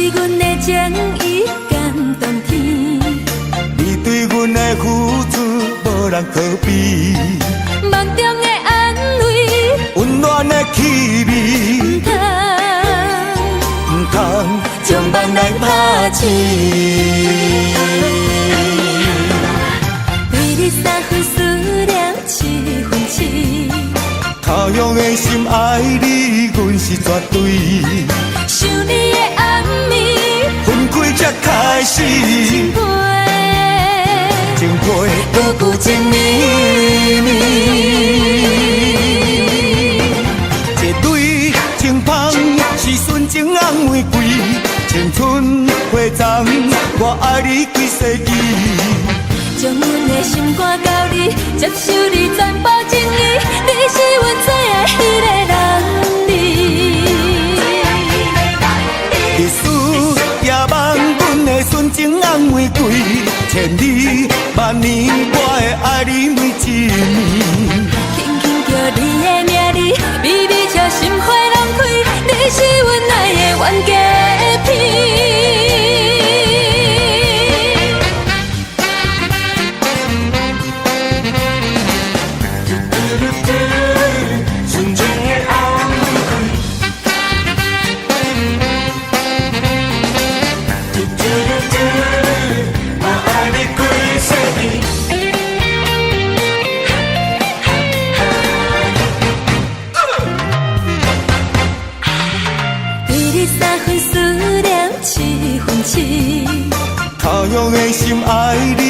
對阮的情意感動天。你對阮的付出無人可比，夢中的安慰，溫暖的氣味，毋通毋通將夢來拍醒。對你三分思念七分痴，他鄉的心愛你，阮是絕對。想你的暗暝，分開才開始，情批，情批久久情綿綿。一蕊情芳是純情紅玫瑰，青春花叢，我愛你規世紀。將阮的心肝交你，接受你全部情意，你是阮最愛彼个人兒。日思夜夢，阮的純情紅玫瑰，千里萬年，我會愛你每一暝。輕輕叫你的名字，微微笑心花攏開，你是阮愛的冤家片。純情的紅玫瑰，嘟嘟嘟，我愛你規世紀。對你三分思念七分痴，他鄉的心愛你，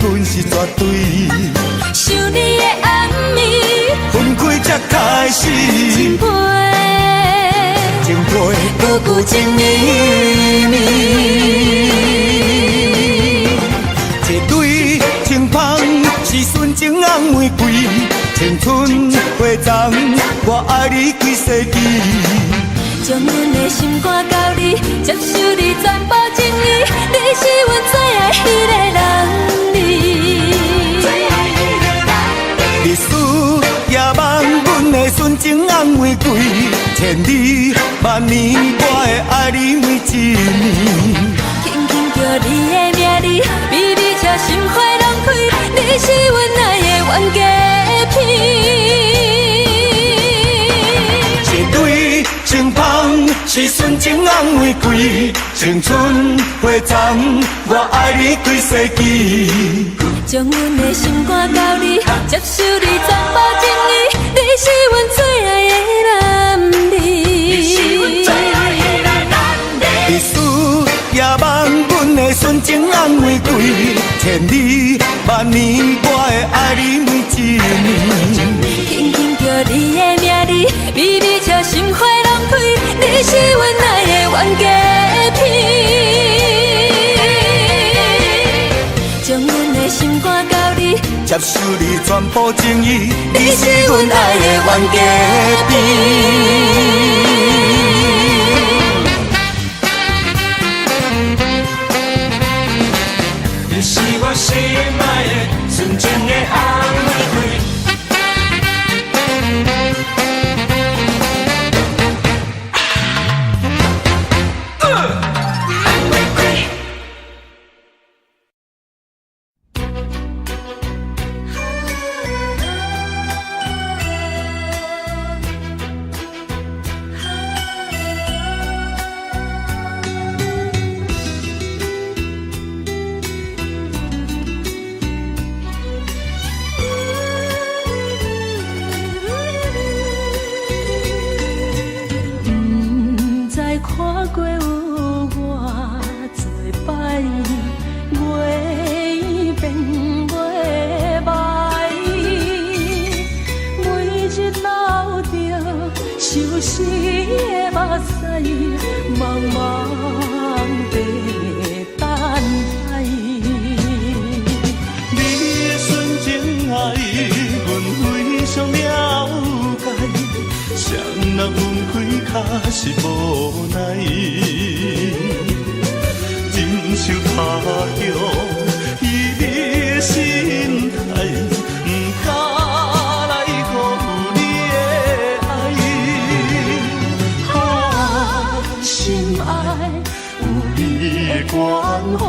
阮是絕對。想你的暗暝，分開才開始，情批，情批久久情綿綿。一蕊情芳是純情紅玫瑰，青春花叢，我愛你規世紀。將阮的心肝交你，接受你全部情意，你是阮最愛彼个人兒。日思夜夢，阮的純情紅玫瑰，千里萬年，我會愛你每一暝。輕輕叫你的名字，微微笑心花攏開，你是阮愛的冤家片。一蕊情芳是純情紅玫瑰，青春花叢，我愛你規世紀。將阮的心肝交你，接受你全部情意，你是阮最愛的男兒。日思夜夢，阮的純情紅玫瑰，千里萬年，我會愛你每一暝。輕輕叫你的名字，微微笑心花攏開，你是阮愛的冤家片。將阮的心肝交你，接受你全部情意，你是阮愛的冤家片。你是我心愛的純情的紅玫瑰。紅玫瑰。毋知看過有偌濟擺，月變月歹，每日流著相思的目屎，茫茫地等待。你的純情愛，阮非常了解。誰人分開確實無奈，忍受他鄉伊的心態，毋敢來辜負你的愛。啊，心愛，阮有你的關懷，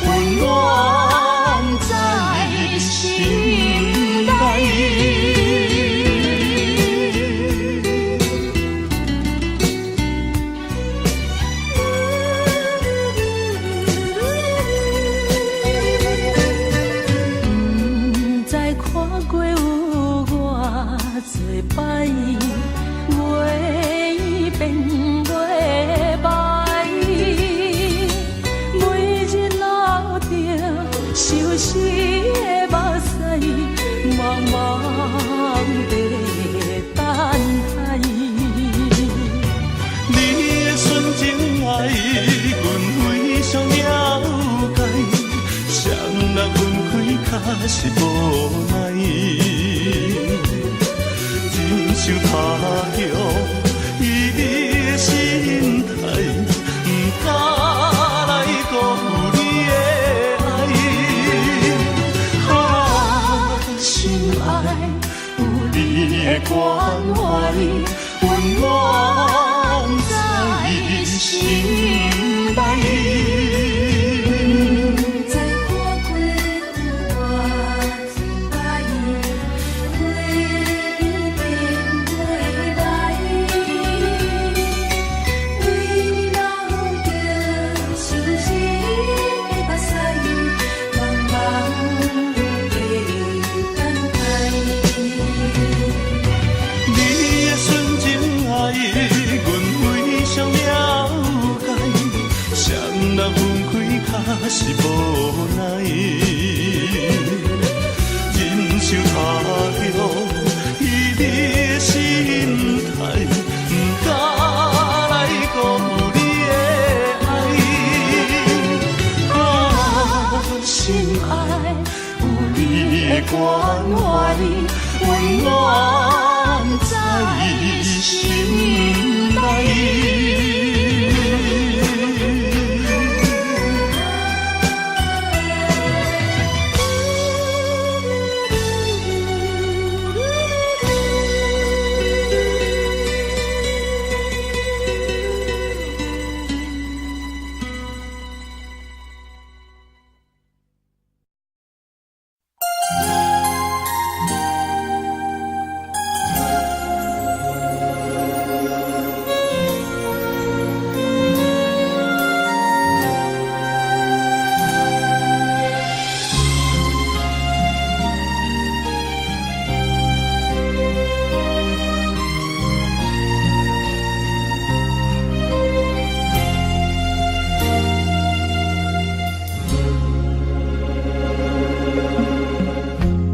溫暖在心內。不知看過有偌濟擺，袂變袂歹，每日流著相思的目屎，茫茫地等待。你的純情愛，阮非常了解，雙人分開確實無奈。忍受他鄉伊的心態，不敢來辜負你的愛。啊，心愛有你的關懷，溫暖在心內。不知看過有偌濟擺，袂變袂來，為你流著相思的目屎，茫茫地等待。你的純情愛，阮非常了解，雙人分開確實無奈。忍受他鄉伊的心態，不敢來辜負你的愛。啊，心愛有你的關懷，溫暖在心內。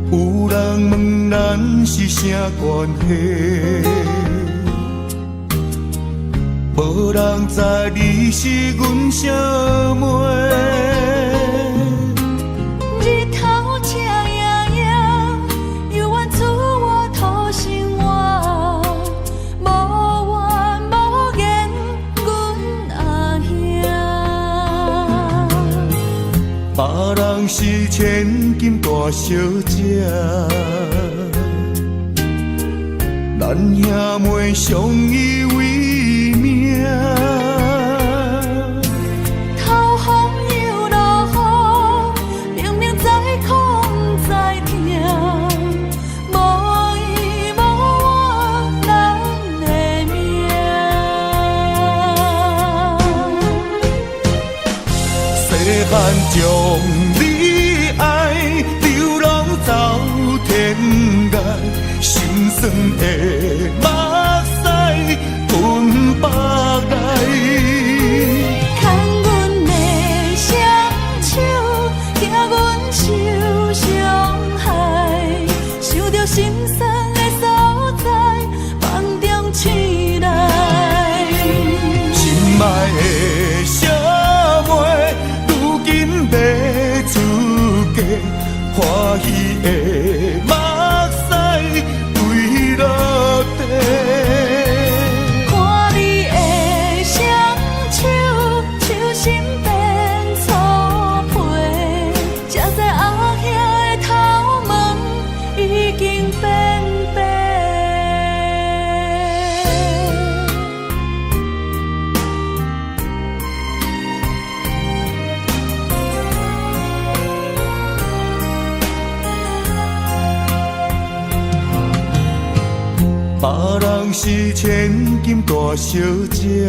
有人問咱是啥關係？無人知你是阮小妹。日頭赤炎炎，猶原厝我討生活，無怨無言，阮阿兄。別人是千金大小姐，咱兄妹相依為命。頭風又落雨，明明知苦毋知疼，無依無怨咱的命。細漢將你愛，流浪走天涯，心酸的目屎吞腹內。牽阮的雙手，驚阮受傷害，想著心酸的所在，夢中醒來。心愛的小妹，如今欲出嫁，歡喜的目屎跪落地。看你的雙手，手心變粗皮，才知阿兄的頭毛已經變白。是千金大小姐。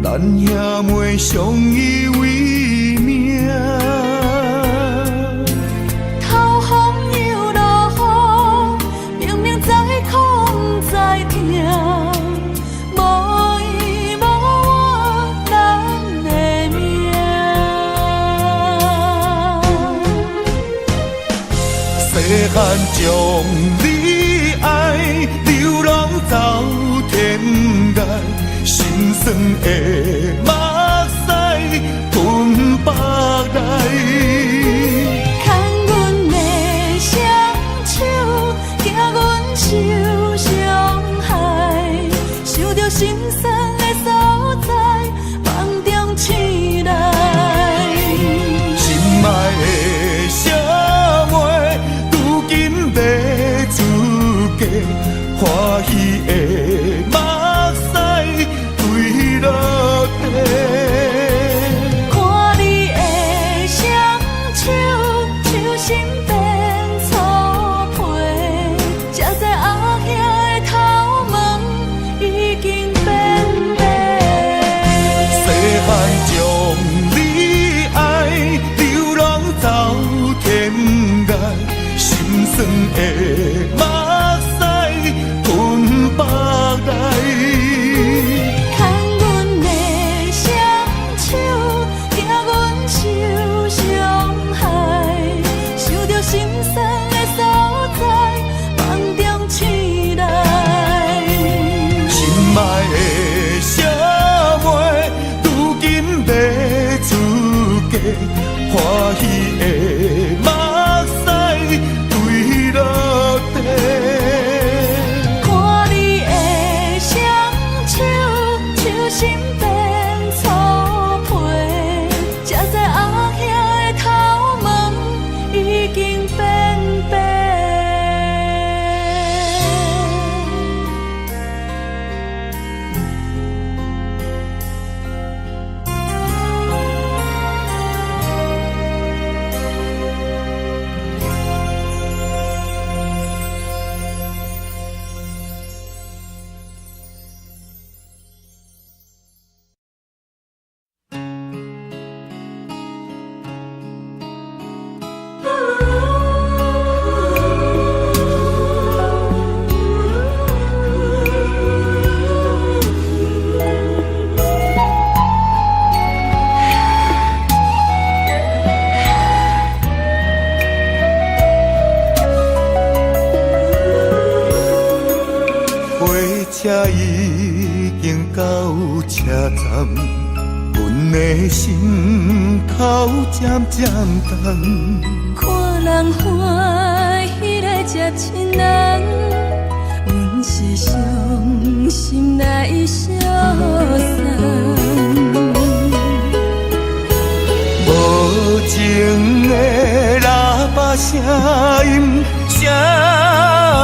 咱兄妹相依为命。透风又落雨，明明知苦毋知疼，无伊无我，咱的命。细汉将你爱，流浪走天涯，心酸的目屎吞腹内。牵阮的双手，惊阮受伤害，想著心酸的所在，梦中醒来。心爱的小妹，如今欲出嫁，欢喜的目屎坠落地。看你的双手，手心变粗皮，才知阿兄的头毛已经变白。细汉将你爱，流浪走天涯，心酸的目屎吞腹内。牵阮的双手，惊阮受伤害，想著心酸的所在，梦中醒来。心爱的小妹，如今欲出嫁，欢喜的目屎坠落地。看你的双手，手心变粗皮，才知阿兄的头毛已经变白。火车已经到车站，阮的心头渐渐重。看人欢喜来接亲人，阮是伤心来相送。无情的喇叭声音，声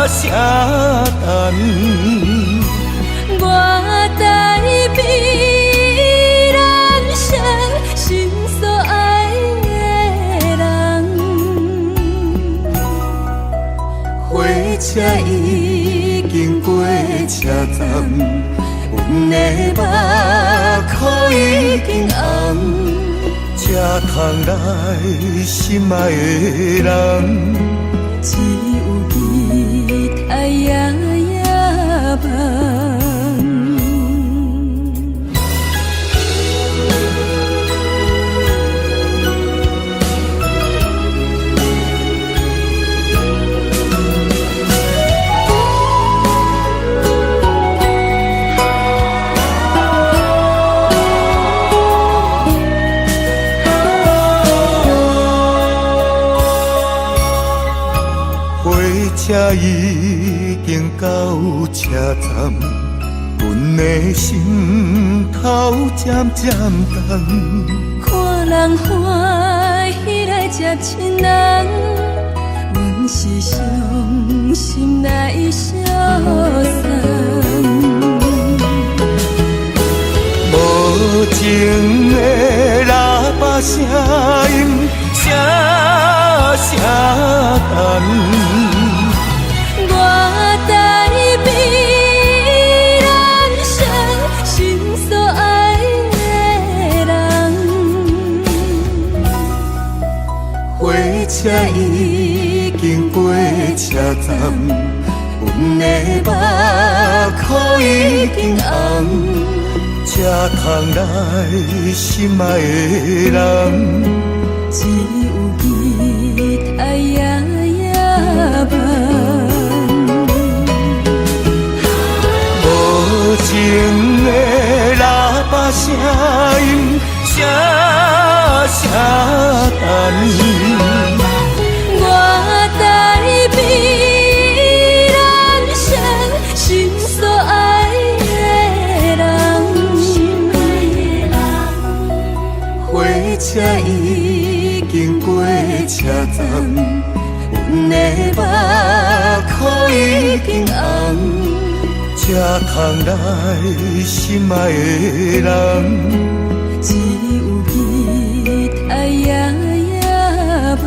声重。我代比人生心所爱的人。火车已经过车站，阮的目眶已经红。才通来心爱的人，只有期待夜夜梦。火车已经到车站，阮的心头渐渐重。看人欢喜来接亲人，阮是伤心来相送。无情的喇叭声音，声声重。我車已經過車站，阮的目眶已經紅。車窗內心愛的人，只有期待夜夜夢。無情的喇叭聲音，聲聲等。我代比人生心所愛的人，火車已經過車站，阮的目眶已經紅。車窗內心愛的人，只有期待夜夜夢。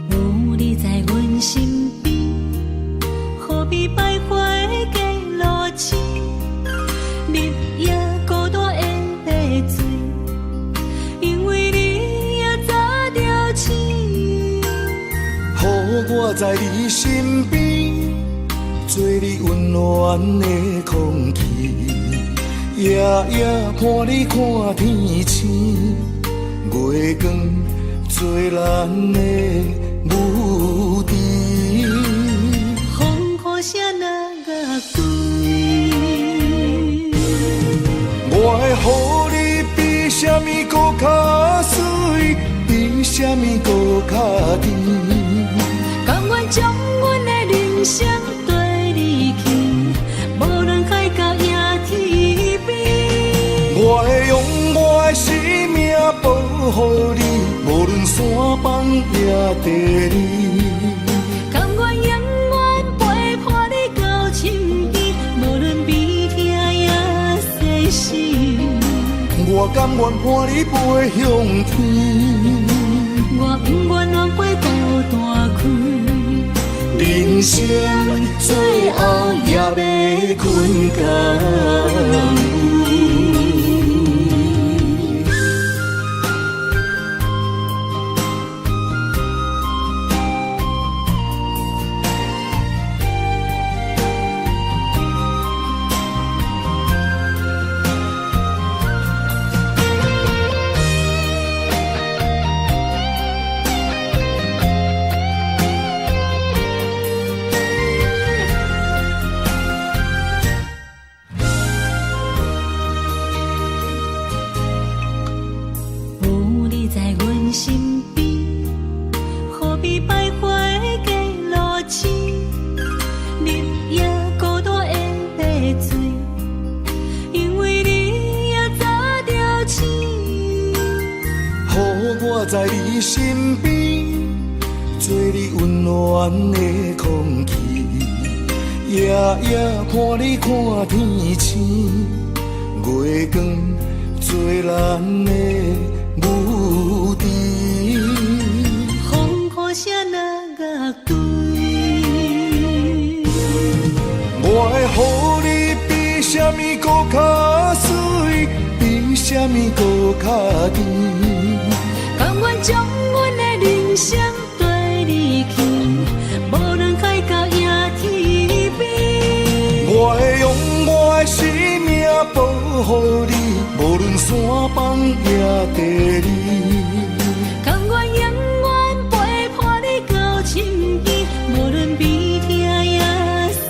有你在阮身邊，何必徘徊過路痴？日夜孤單的迷醉，因為你也早著醒。予我在你身邊，做你溫暖的空氣，夜夜伴你看天星，月光做咱的舞池。風雨聲若樂歸，我會予你比啥物閣較媠，比啥物閣較甜。甘願將阮的人生綴你去，無論海角也天邊。我會用我的生命保護你，無論山崩也地裂。甘願永遠陪伴你到身邊，無論悲痛也世死。我甘願伴你飛向天。我不願乱飞孤單開，人生最後也欲睏仝位。有你在阮身邊，何必徘徊過路痴？日夜孤單的迷醉，因為你也早著醒。予我在你身邊，做你溫暖的空氣，夜夜伴你看天星，月光做咱的舞池。風雨聲若樂歸，我會予你比啥物閣較媠，比啥物閣較甜。甘願將阮的人生綴你去，無論海角也天邊。我會用我的生命保護你，無論山崩也綴你。甘願永遠陪伴你到身邊，無論悲痛抑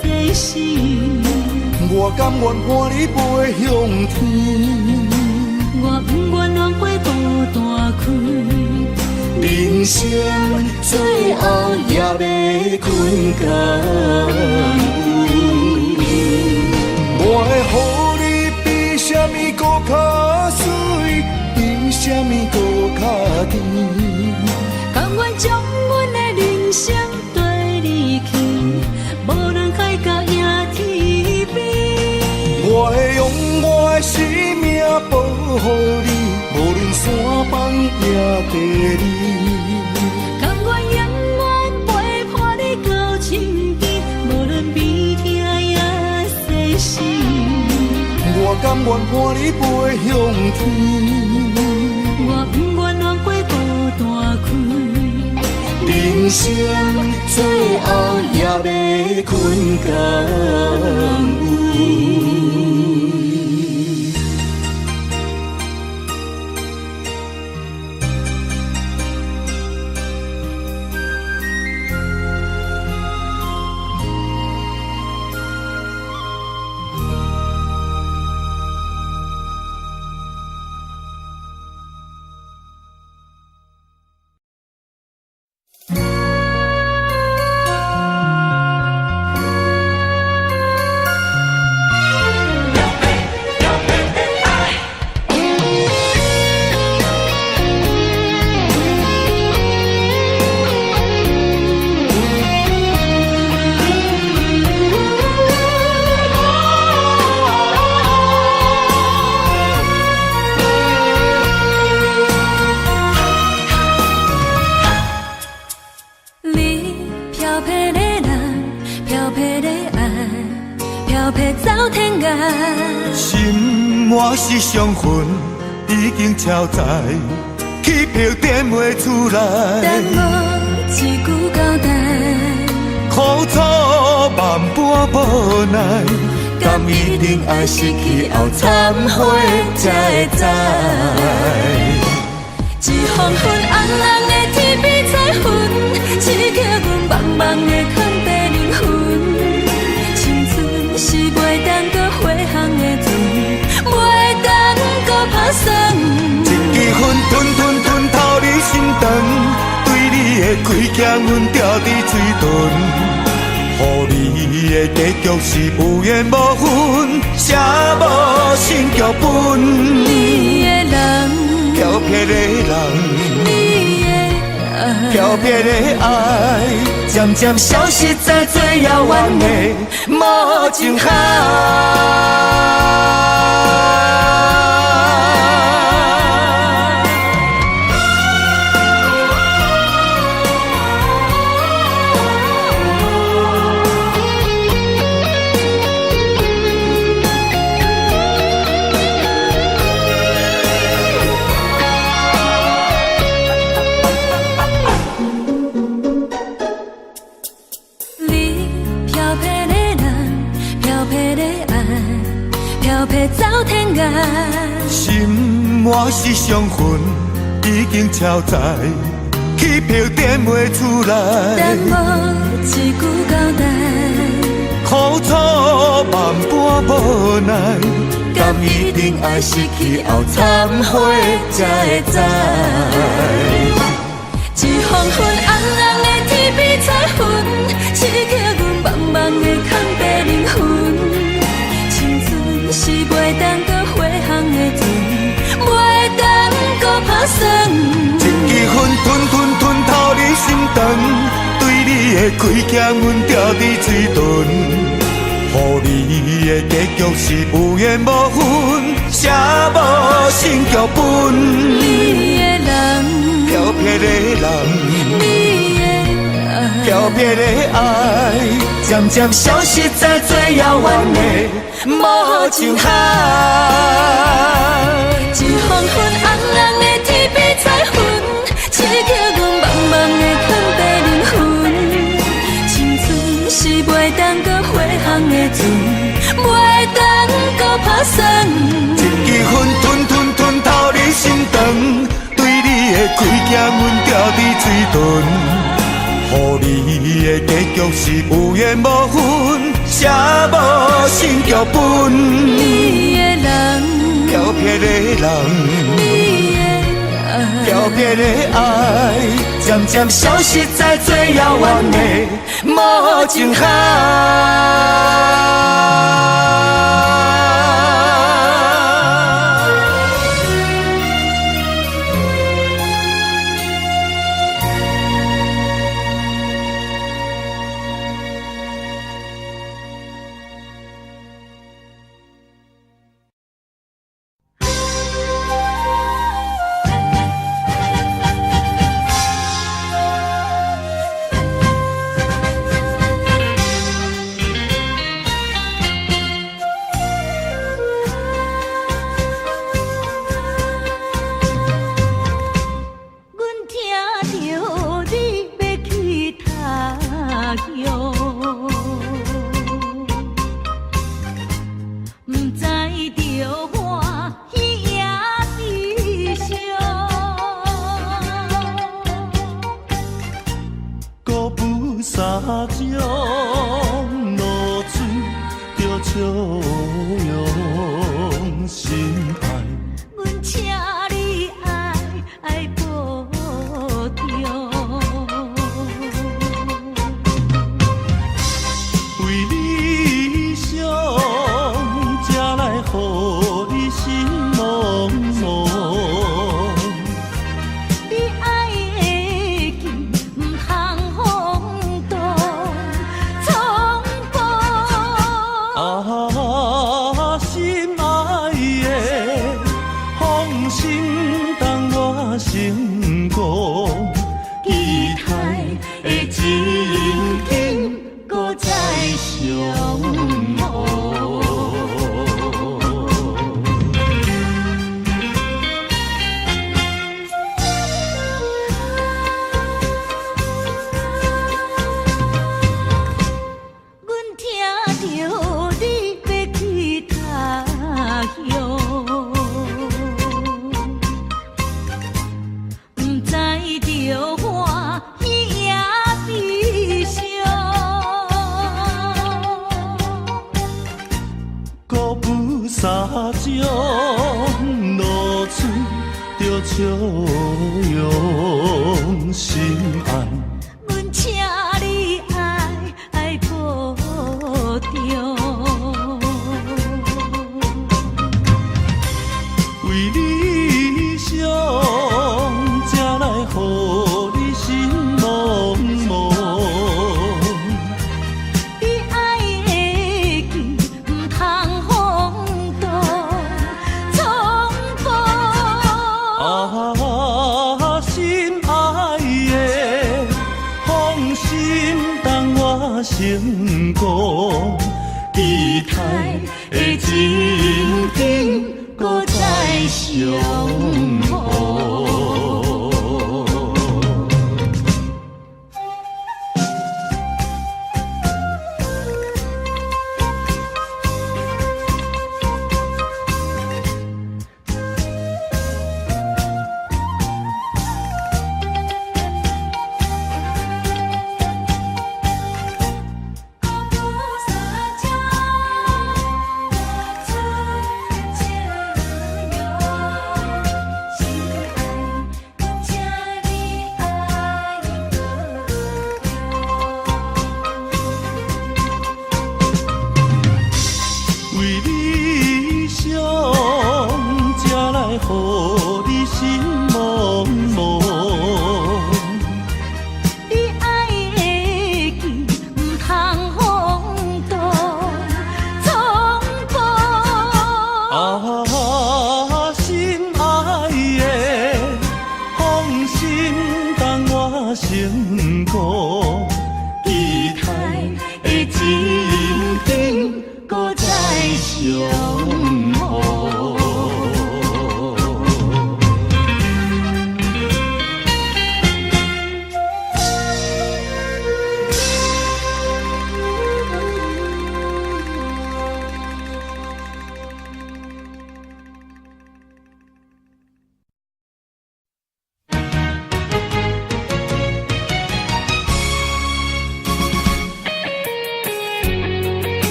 生死。我甘願伴你飛向天。我不願浪過孤單開。人生最後也欲睏仝位。我會予你比啥物閣較媠，比啥物閣較甜。甘願將阮的人生綴你去，無論海角抑天邊。我會用我的生命保護你，無論山崩也綴你。甘願永遠陪伴你到身邊，無論悲痛抑生死。我甘願伴你飛向天。我不願浪過孤單開。人生最後也欲睏仝位。你飄撇的人，飄撇的愛，飄撇走天涯。心我是傷痕，已經超載，機票訂袂出來。等我一句交代，苦楚萬般無奈，敢一定愛失去後懺悔才會知。一黃昏紅紅的天邊彩雲，刺激阮茫茫的空白靈魂。青春是袂當閣回航的船，袂當閣拍算。一支烟吞吞吞透你心肠，對你的規腔阮吊佇嘴唇。予你的結局是有緣無份，寫無新劇本。你的人，飄撇的人，你的愛，飄撇的愛，漸漸消失在最遙遠的無盡海。你飄撇的人，飄撇的愛，飄撇走天涯。心我是傷痕，已經超載，機票訂袂出來。等我一句交代，苦楚萬般無奈，敢一定愛失去後懺悔才會知。一黃昏紅紅的天邊彩雲，刺激阮茫茫的空白靈魂。青春是袂當閣回航的船，袂當閣拍算。一支烟吞吞吞透你心腸，對你的規腔阮吊佇嘴唇。予你的結局是有緣無份，寫無新劇本。你的人，飄撇的人，你的愛，飄撇的愛，漸漸消失在最遙遠的無盡海。一黃昏紅紅的天邊彩雲，刺激阮茫茫的空白靈魂。青春是袂當閣回航的船，袂當閣拍算。一支烟吞吞吞透你心肠，对你的亏欠，阮牢伫嘴唇。予你的结局是有缘无份，写无新剧本。你的人，飘撇的人，你的爱，飘撇的爱，渐渐消失在最遥远的无尽海。阮聽著你欲去他鄉，毋知著我彼夜悲傷。孤舞三江露水，著笑容心爱。阮請你愛愛保重。為理想，才來予你心茫茫。你愛會記，毋通風動創破。啊，心愛的，放心等我成功，期待的情景閣再相逢。阮聽著你欲去他鄉，毋知著我彼夜悲傷。孤舞三江露水，著笑容心愛。阮請你愛愛保重。為理想，才來予你心茫茫。你愛會記，毋通風動創破。啊，心愛的，放心等我成功，期待的情景閣再相逢。孤舞三江露水，笑容心。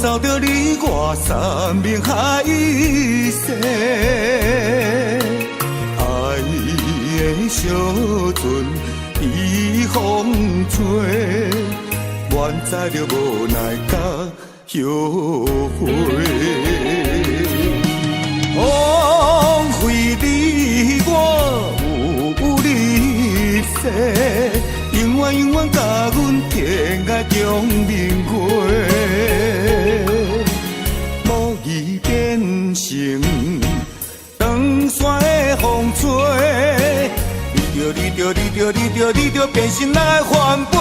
走著你我山盟海誓，爱的小船被风吹，原知著无奈甲后悔。枉费你我有入世，永远永远共阮天涯中明月，无义变成长线的风吹，你著你著你著你著你著变成来翻飞，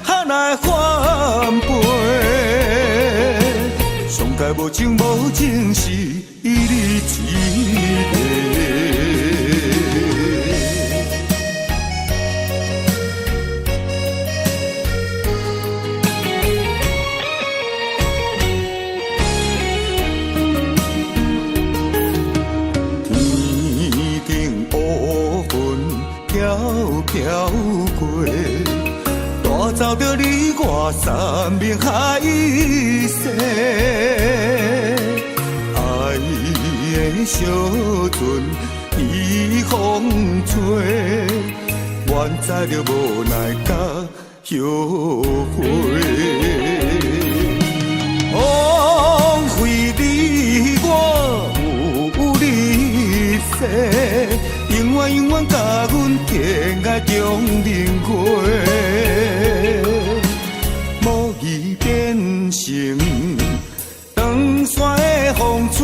哈来翻飞，上界无情无情是你一个。天顶乌云飘飘过，带走著你我山盟海誓，爱的小船被风吹，原知著无奈甲后悔。枉费你我有入世，永远永远共阮天涯中明月，无义变成长线的风吹，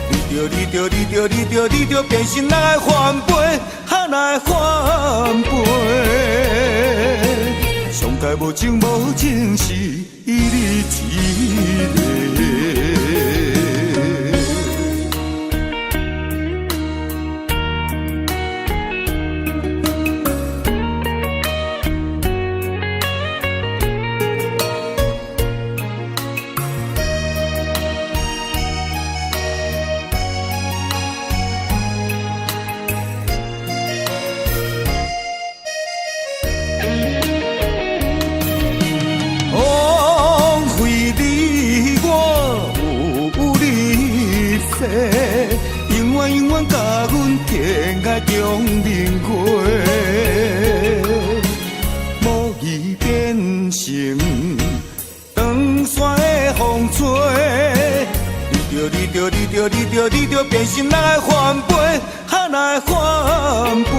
你著你著你著你著你著变成来翻飞，哈来翻飞，上界无情无情是你一个。枉费你我有入世，永远永远共阮天涯中明月，无义变成长线的风吹，你著你著你著你著你著变成来翻飞，哈来翻飞，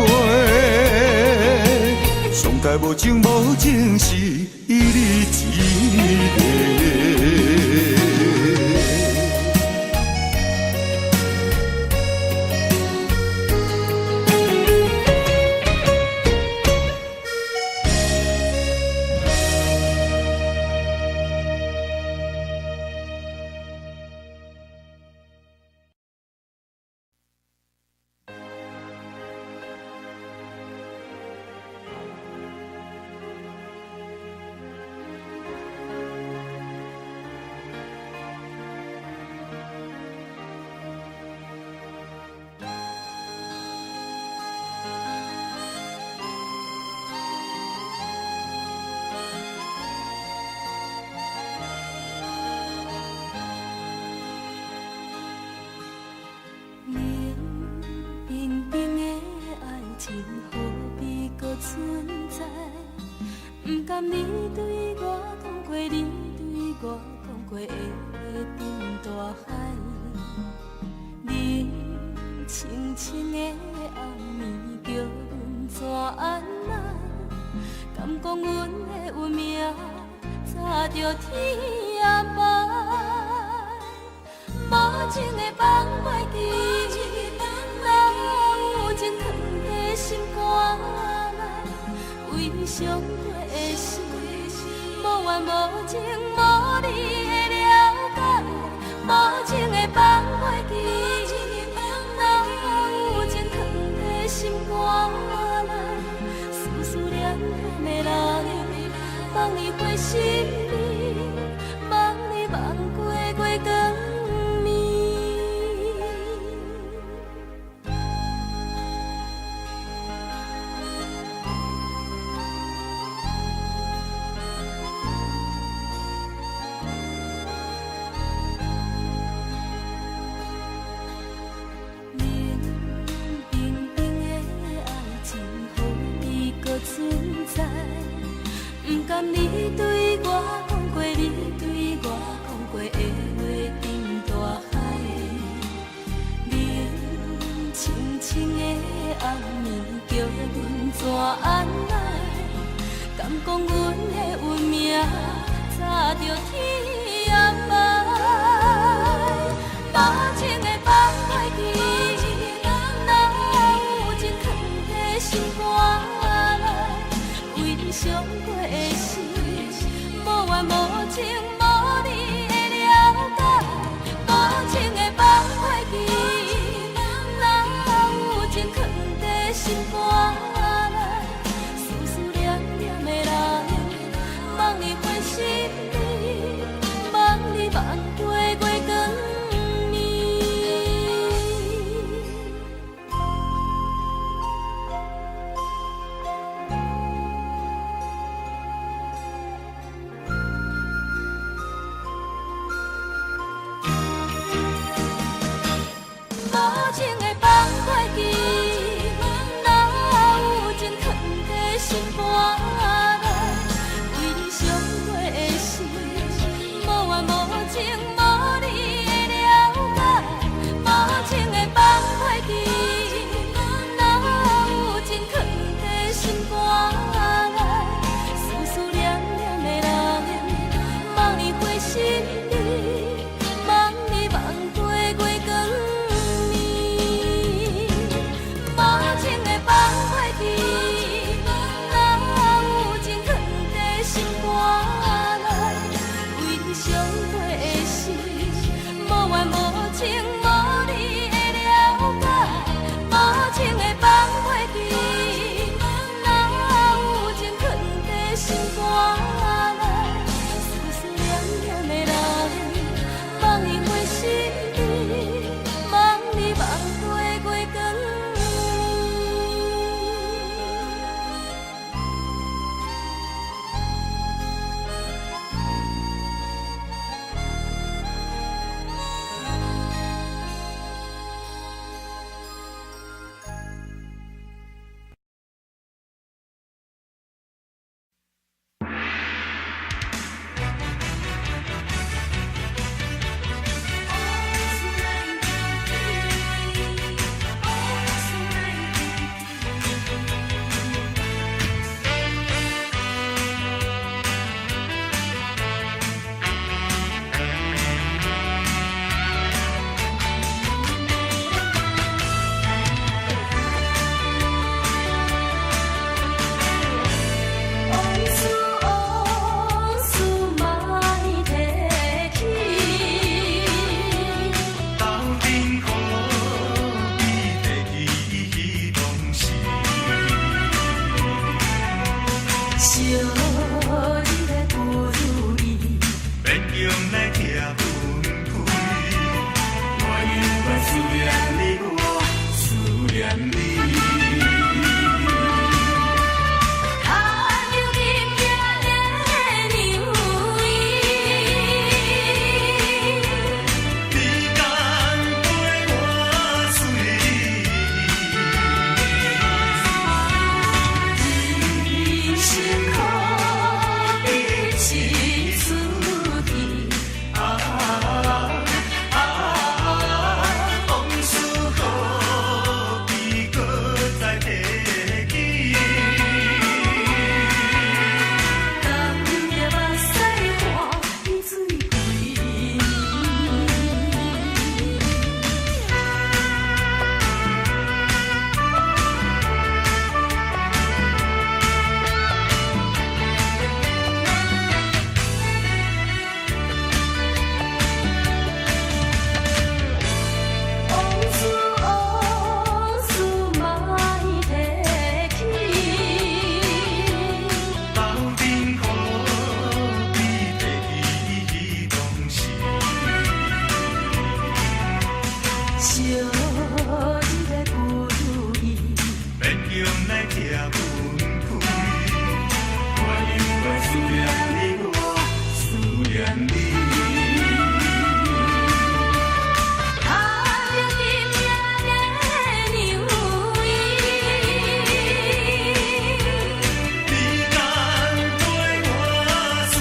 上界无情无情是你一个。冷冰冰的愛情何必閣存在？毋甘你對我講過，你對我講過會沉大海。冷清清的暗暝，叫阮怎按捺？敢講阮的運命早就天安排？無情的放袂記，哪有情藏在心肝內？為傷過的心，無緣無情無你的了解，無情的放袂記，哪有情藏在心肝內？思思念念的人，望你回心里，望你望過月光暝。緣無情無你的了解，無情的放袂記，哪有情囥佇心肝內？思思念念的人，望你回心里，望你望過月光暝。無情的放袂記，哪有情囥佇心肝內？為你傷過的心，無緣無情無你的了解，無情的放袂記，哪有情囥佇心肝內？思思念念的人，望伊回心里，望你望過月光暝。往事往事莫提起，斗陣好比提起彼當時。惜你的不如意，勉強來拆分開。我猶原思念你，我思念你。跤手入夜的娘伊。你甘陪我醉？人生可比一出戏，啊啊！往事何必閣再提起？干澀目屎汗水规暝。往事往事莫提起，斗陣好比提起彼當時。惜你的不如意，勉強來拆分開。我猶原思念你，我思念你。跤手入夜的娘伊。你甘陪我醉？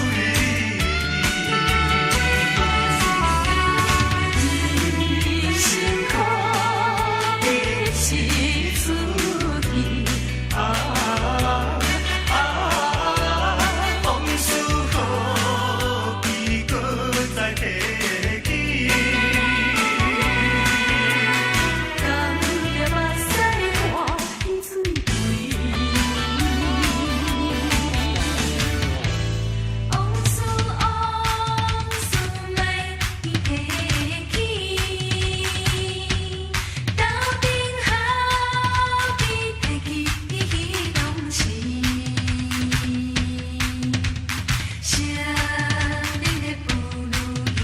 人生可比一出戏，啊啊！往事何必閣再提起？干澀目屎汗水规暝。往事往事莫提起，斗陣好比提起彼當時。惜你的不如意，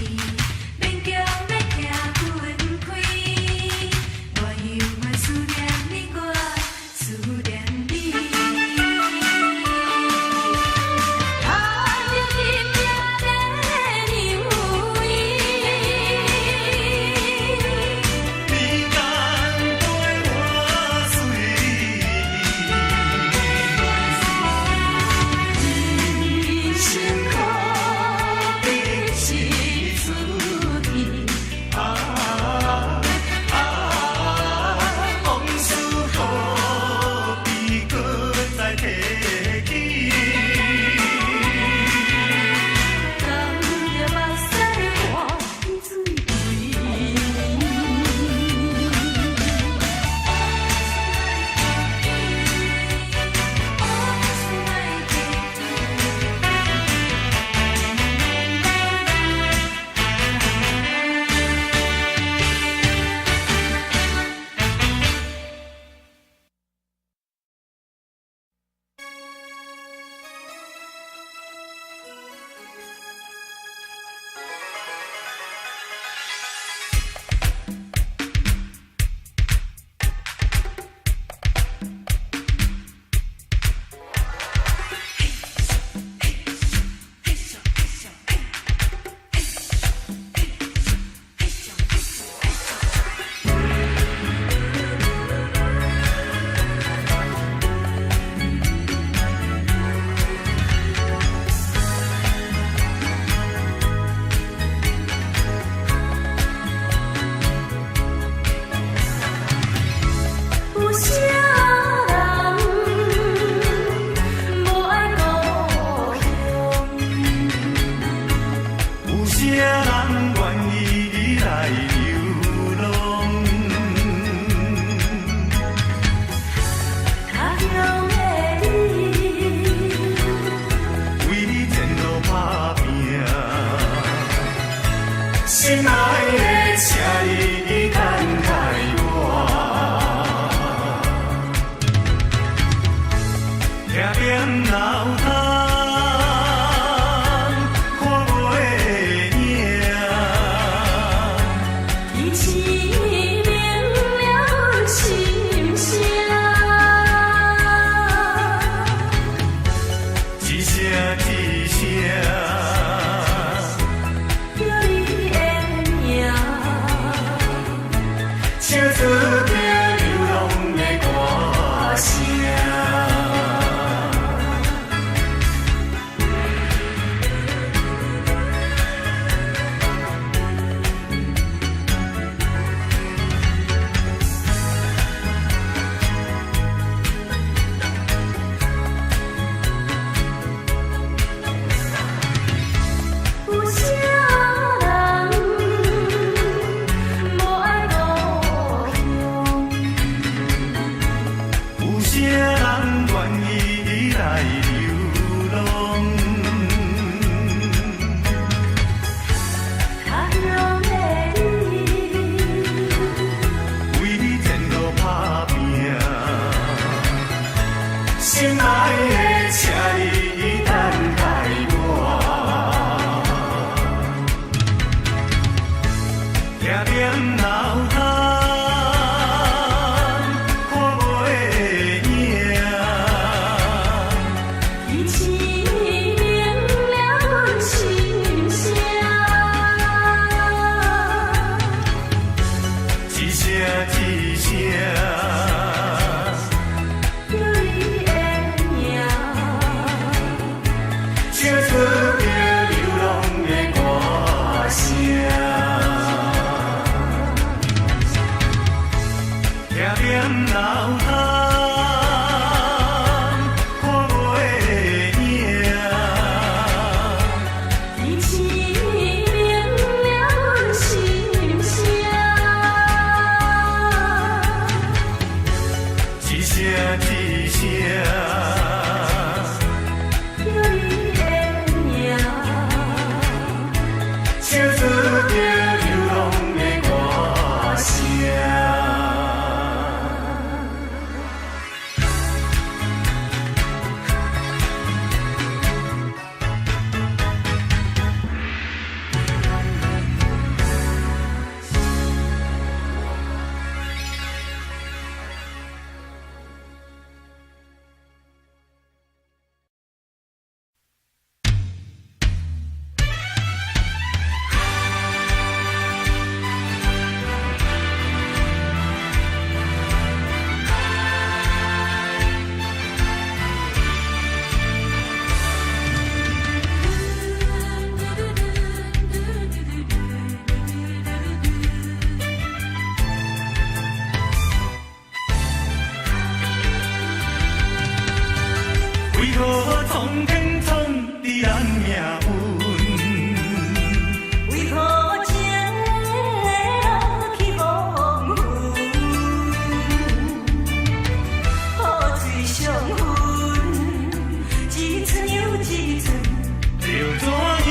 啥人願意來流浪？他鄉的你，為你前路打拼，心愛的，請你等待我。聽見老窗看袂影，天時明了阮心聲。一聲一聲，叫你的名，唱出著流浪的歌聲。有啥人無愛故鄉？有啥人願意來流浪？他鄉的你，為你前路打拼，心愛的，請你等待我。聽見老窗看袂影，天時明了阮心聲。一聲一聲，叫你的名，唱出著流浪的歌聲。聽見老窗看袂影，天時明了阮心聲。一聲一聲，叫你的名，唱出著流浪的歌聲。為何蒼天創治咱命運？為何情會落去黃昏？雨水相分，一寸又一寸。要怎樣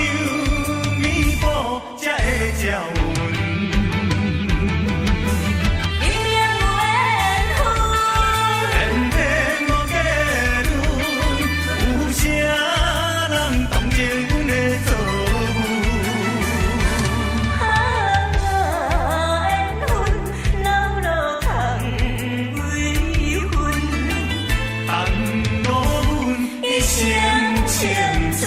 彌補才會照阮？明明有緣分，偏偏無結論，有啥人同情阮的遭遇？啊，緣分流落空微分，耽誤阮一生青春。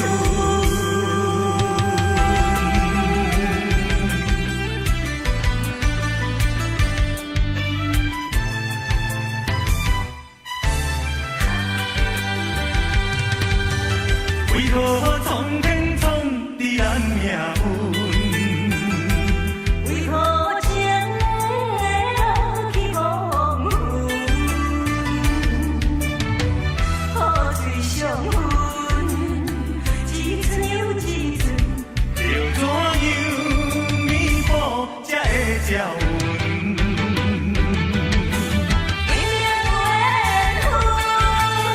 照阮。天有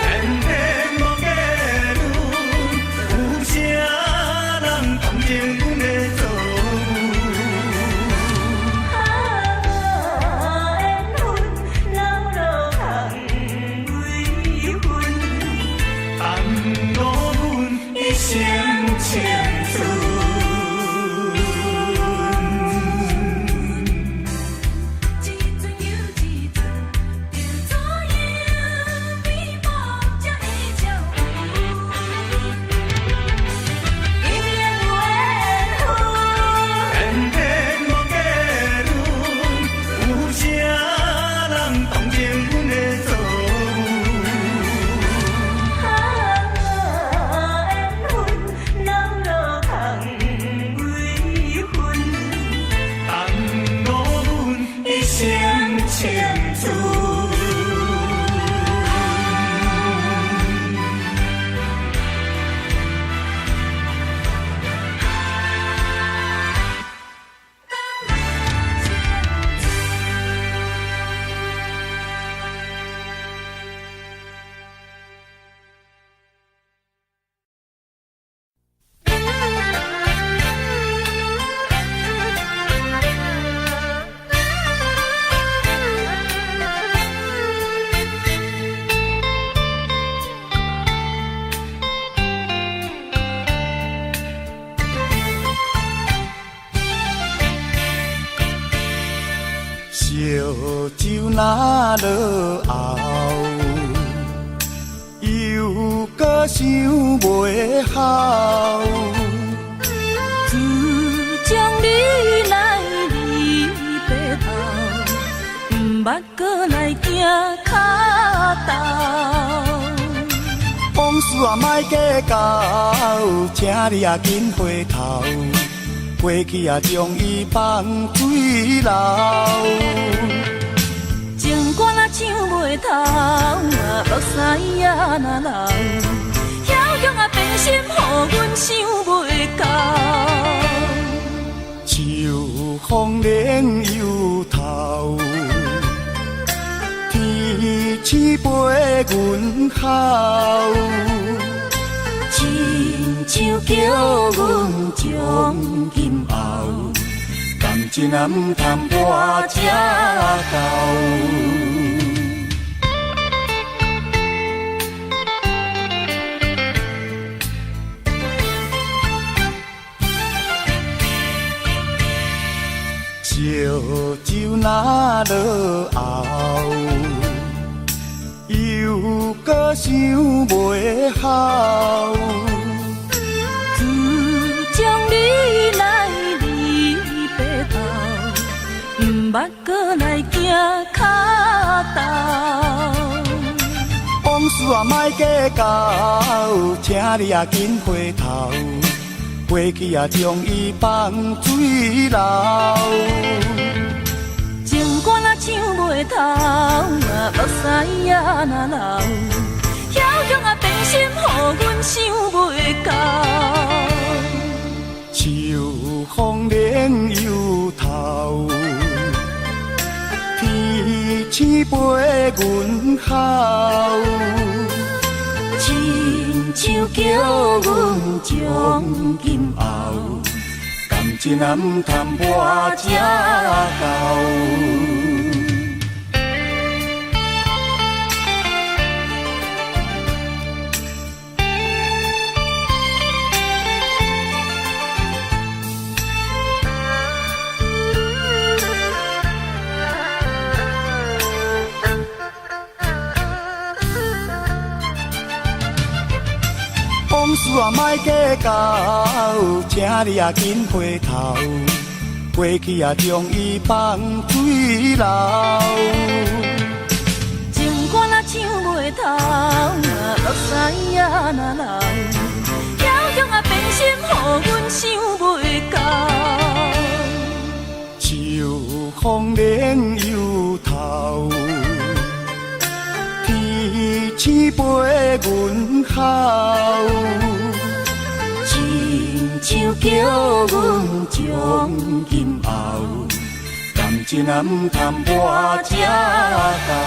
缘缘分无结论，有啥人同情阮的遭遇？啊，缘分老路空微分，耽误阮一生青春。一阵又一阵，着左右美梦才会照阮。天有缘分，缘分无结论，有啥人同情阮的遭遇？啊，缘分老路空微分，耽误阮一生青春。烧酒若落喉，又阁想袂好。自从你来离别后，毋捌阁来行跤头。往事啊，莫计较，请你啊紧回头，过去啊将伊放水流。情歌若唱袂透，目屎啊若流，枭雄啊变心，予阮想袂到。秋风冷又透，天星陪阮哭。亲像叫阮从今后，感情啊，毋通活这厚。烧酒若落喉，又阁想袂好。自从你来离别后，毋捌阁来行跤头。往事啊，莫计较，请你啊紧回头，过去啊将伊放水流。情歌若唱袂透，目屎啊若流，枭雄啊变心，予阮想袂到。秋风冷又透，天星陪阮哭。亲像叫阮从今后，感情啊，毋通活这厚。往事啊，莫计较，请你啊紧回头，过去啊将伊放水流。情歌若唱袂透，目屎啊若流，枭雄啊变心，予阮想袂到。秋风冷又透，天星陪阮哭。亲像叫阮从今后，感情啊，毋通跋這到。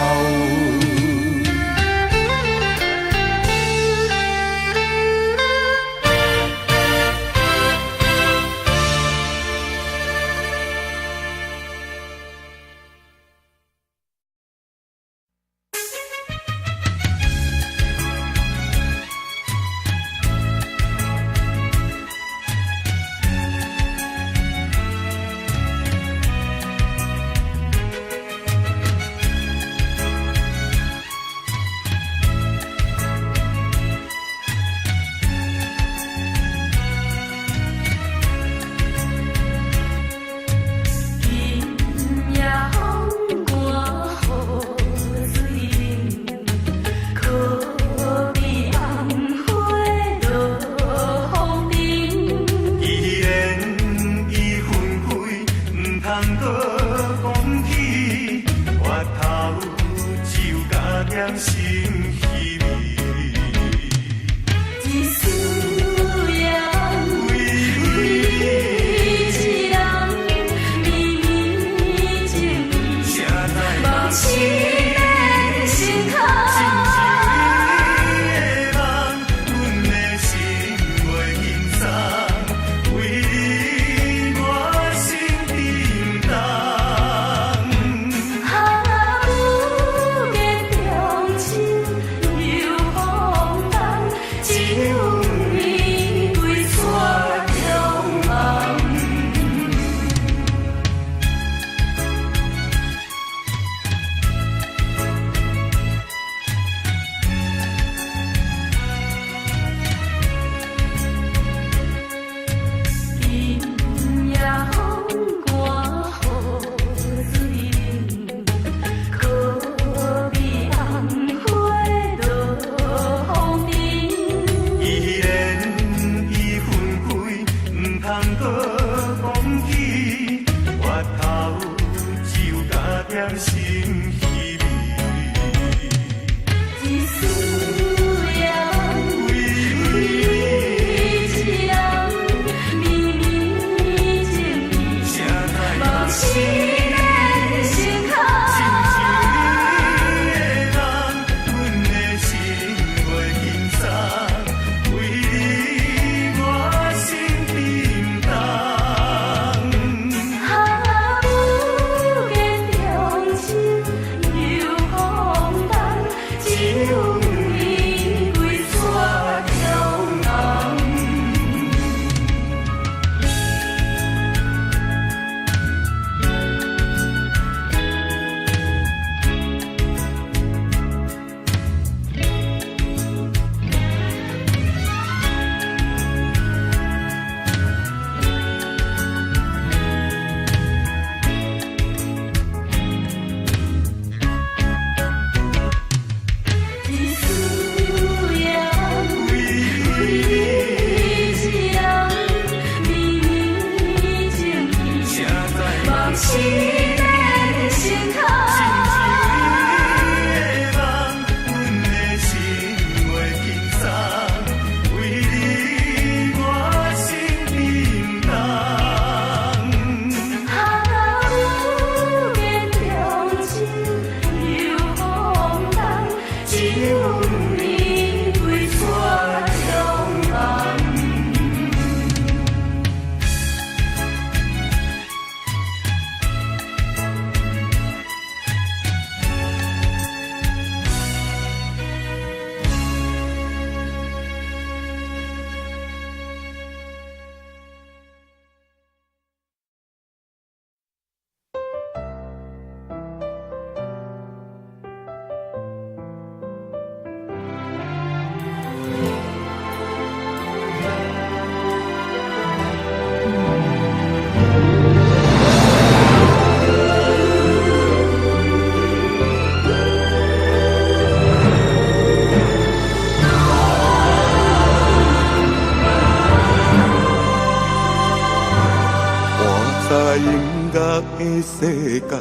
世界，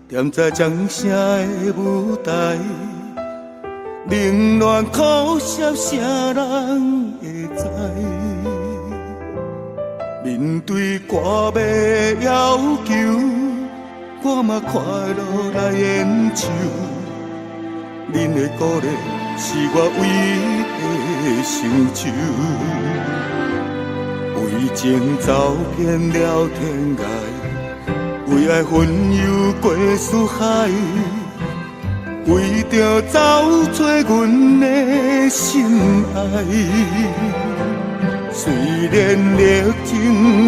踮在掌声的舞台，冷暖苦涩啥人会知？面对歌迷要求，我嘛快樂來演唱。恁的鼓勵是我唯一的成就。為情走遍了天涯，為愛奮遊過四海，為著走找阮的心愛。雖然歷經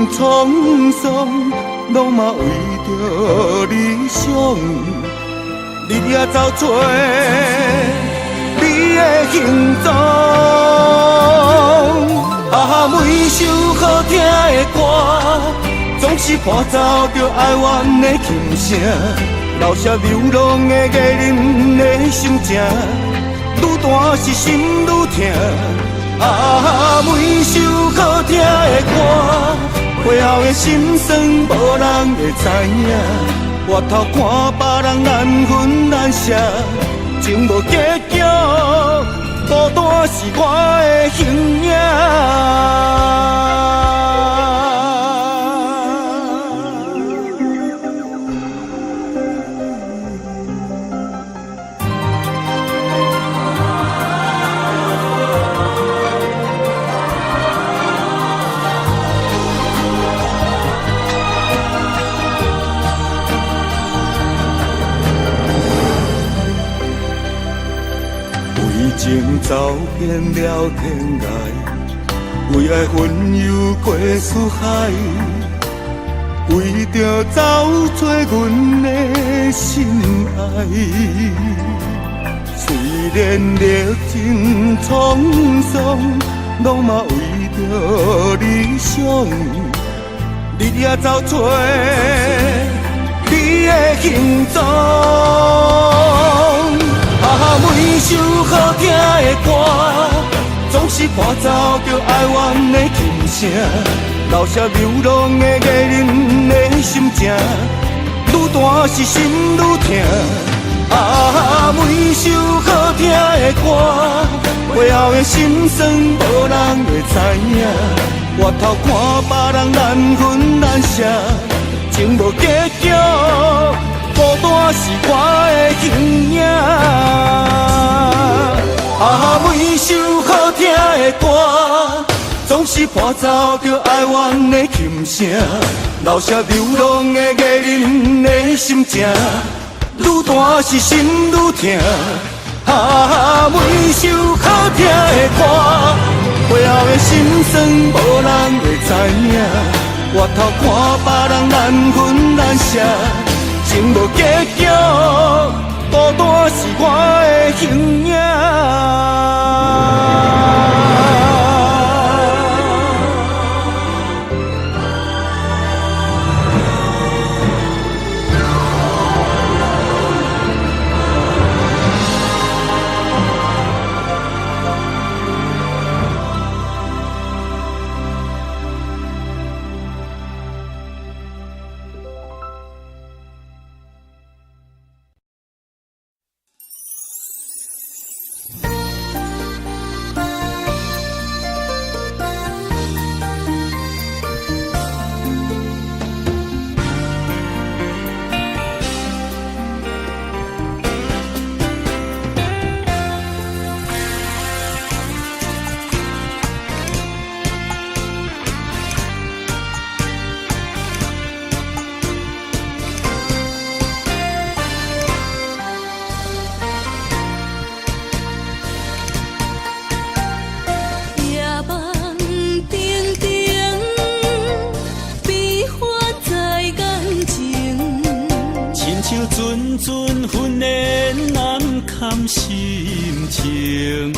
滄桑，攏嘛為著理想，日夜走找你的行蹤。啊，每首好聽的歌，總是伴奏著哀怨的琴聲，留下流浪的藝人的心情，愈彈是心愈疼。啊，每首好聽的歌，背後的心酸無人會知影。回頭看別人難分難捨，情無結局，孤單是我的形影。情走遍了天涯，為愛奮遊過四海，為著走找阮的心愛。雖然歷經滄桑，攏嘛為著理想，日夜走找你的行蹤。啊，每首好聽的歌，總是伴奏著哀怨的琴聲，留下流浪的藝人的心情，愈彈是心愈疼。啊，每首好聽的歌，背後的心酸無人會知影。回頭看別人難分難捨，情無結局，孤單是我的形影。啊，每首好聽的歌，總是伴奏著哀怨的琴聲，留下流浪的藝人的心情，愈彈是心愈疼。啊，每首好聽的歌，背後的心酸無人會知影。回頭看別人難分難捨，情無結局，孤單是我的形影。心情。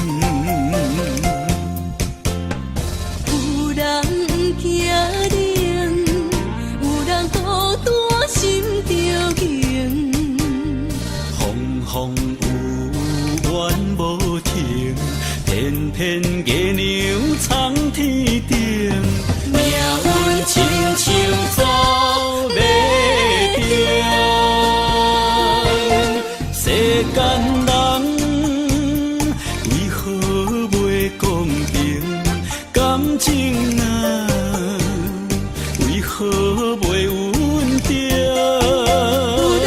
有人驚冷，有人孤單心著硬。風風雨雨怨無停，偏偏月娘藏天頂。命運親像走馬燈，世間人為何袂公平？感情啊，為何袂穩定？阮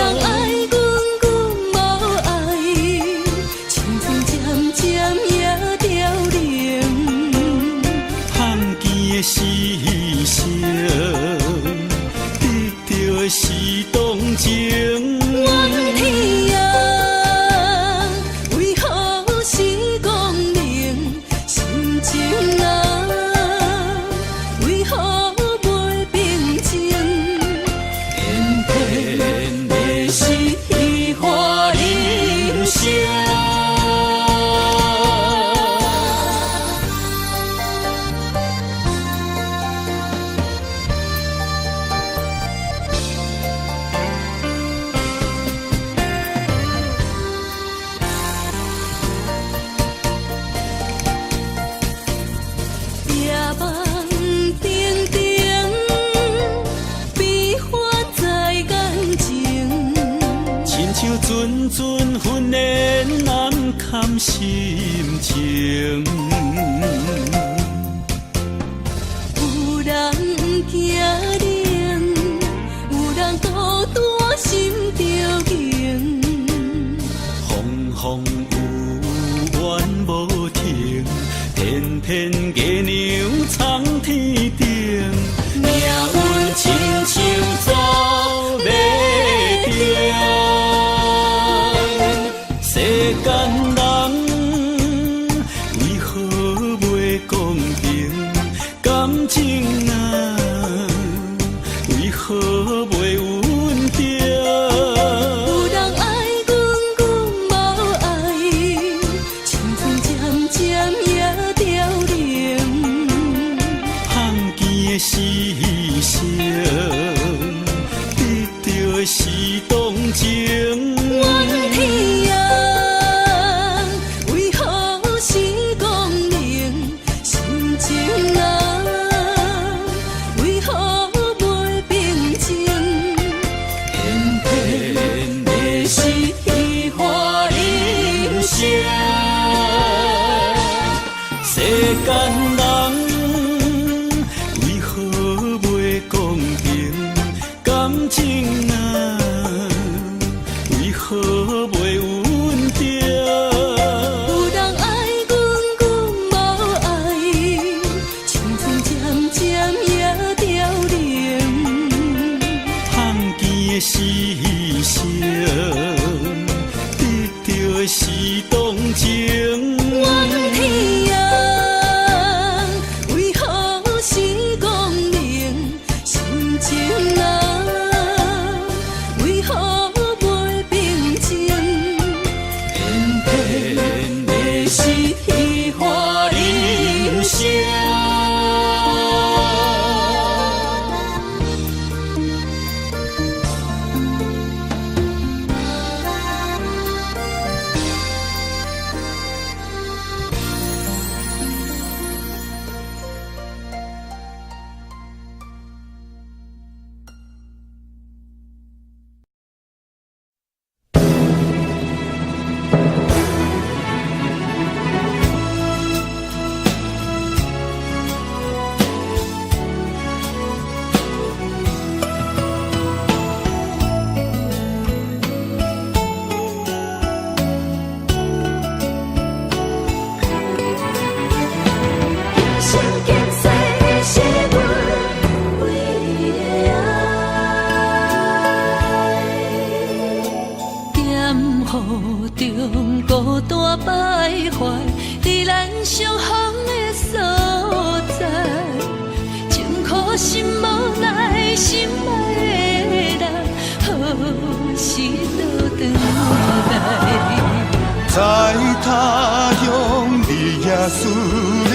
的是動情。怨天啊，為何是光明？心情啊，為何袂平靜？偏偏的是戲話人生。夜夢定定，悲歡在眼前。親像陣陣雲煙難堪心情。有人驚冷，有人孤單心著硬。風風雨雨無停，偏偏月娘藏天頂。命運親像走馬燈，世間人為何袂公平？感情啊，為何袂穩定？有人愛阮，阮無愛，青春漸漸也凋零。看見的是犧牲，得著的是動情。怨天啊，為何是光明？心情啊，為何袂平靜？偏偏的是戲話人生。世間人為何袂公平？感情啊，為何袂穩定？有人愛阮，阮無愛，青春漸漸也凋零。看見的是犧牲，得著的是動情。怨天啊，為何是光明？心情啊，為何袂平靜？偏偏的是戲話人生。今生今世是阮唯一的愛。劍雨中孤單徘徊，佇咱相逢的所在，真可惜無奈心愛的人，何時倒轉來？在他鄉日夜思念，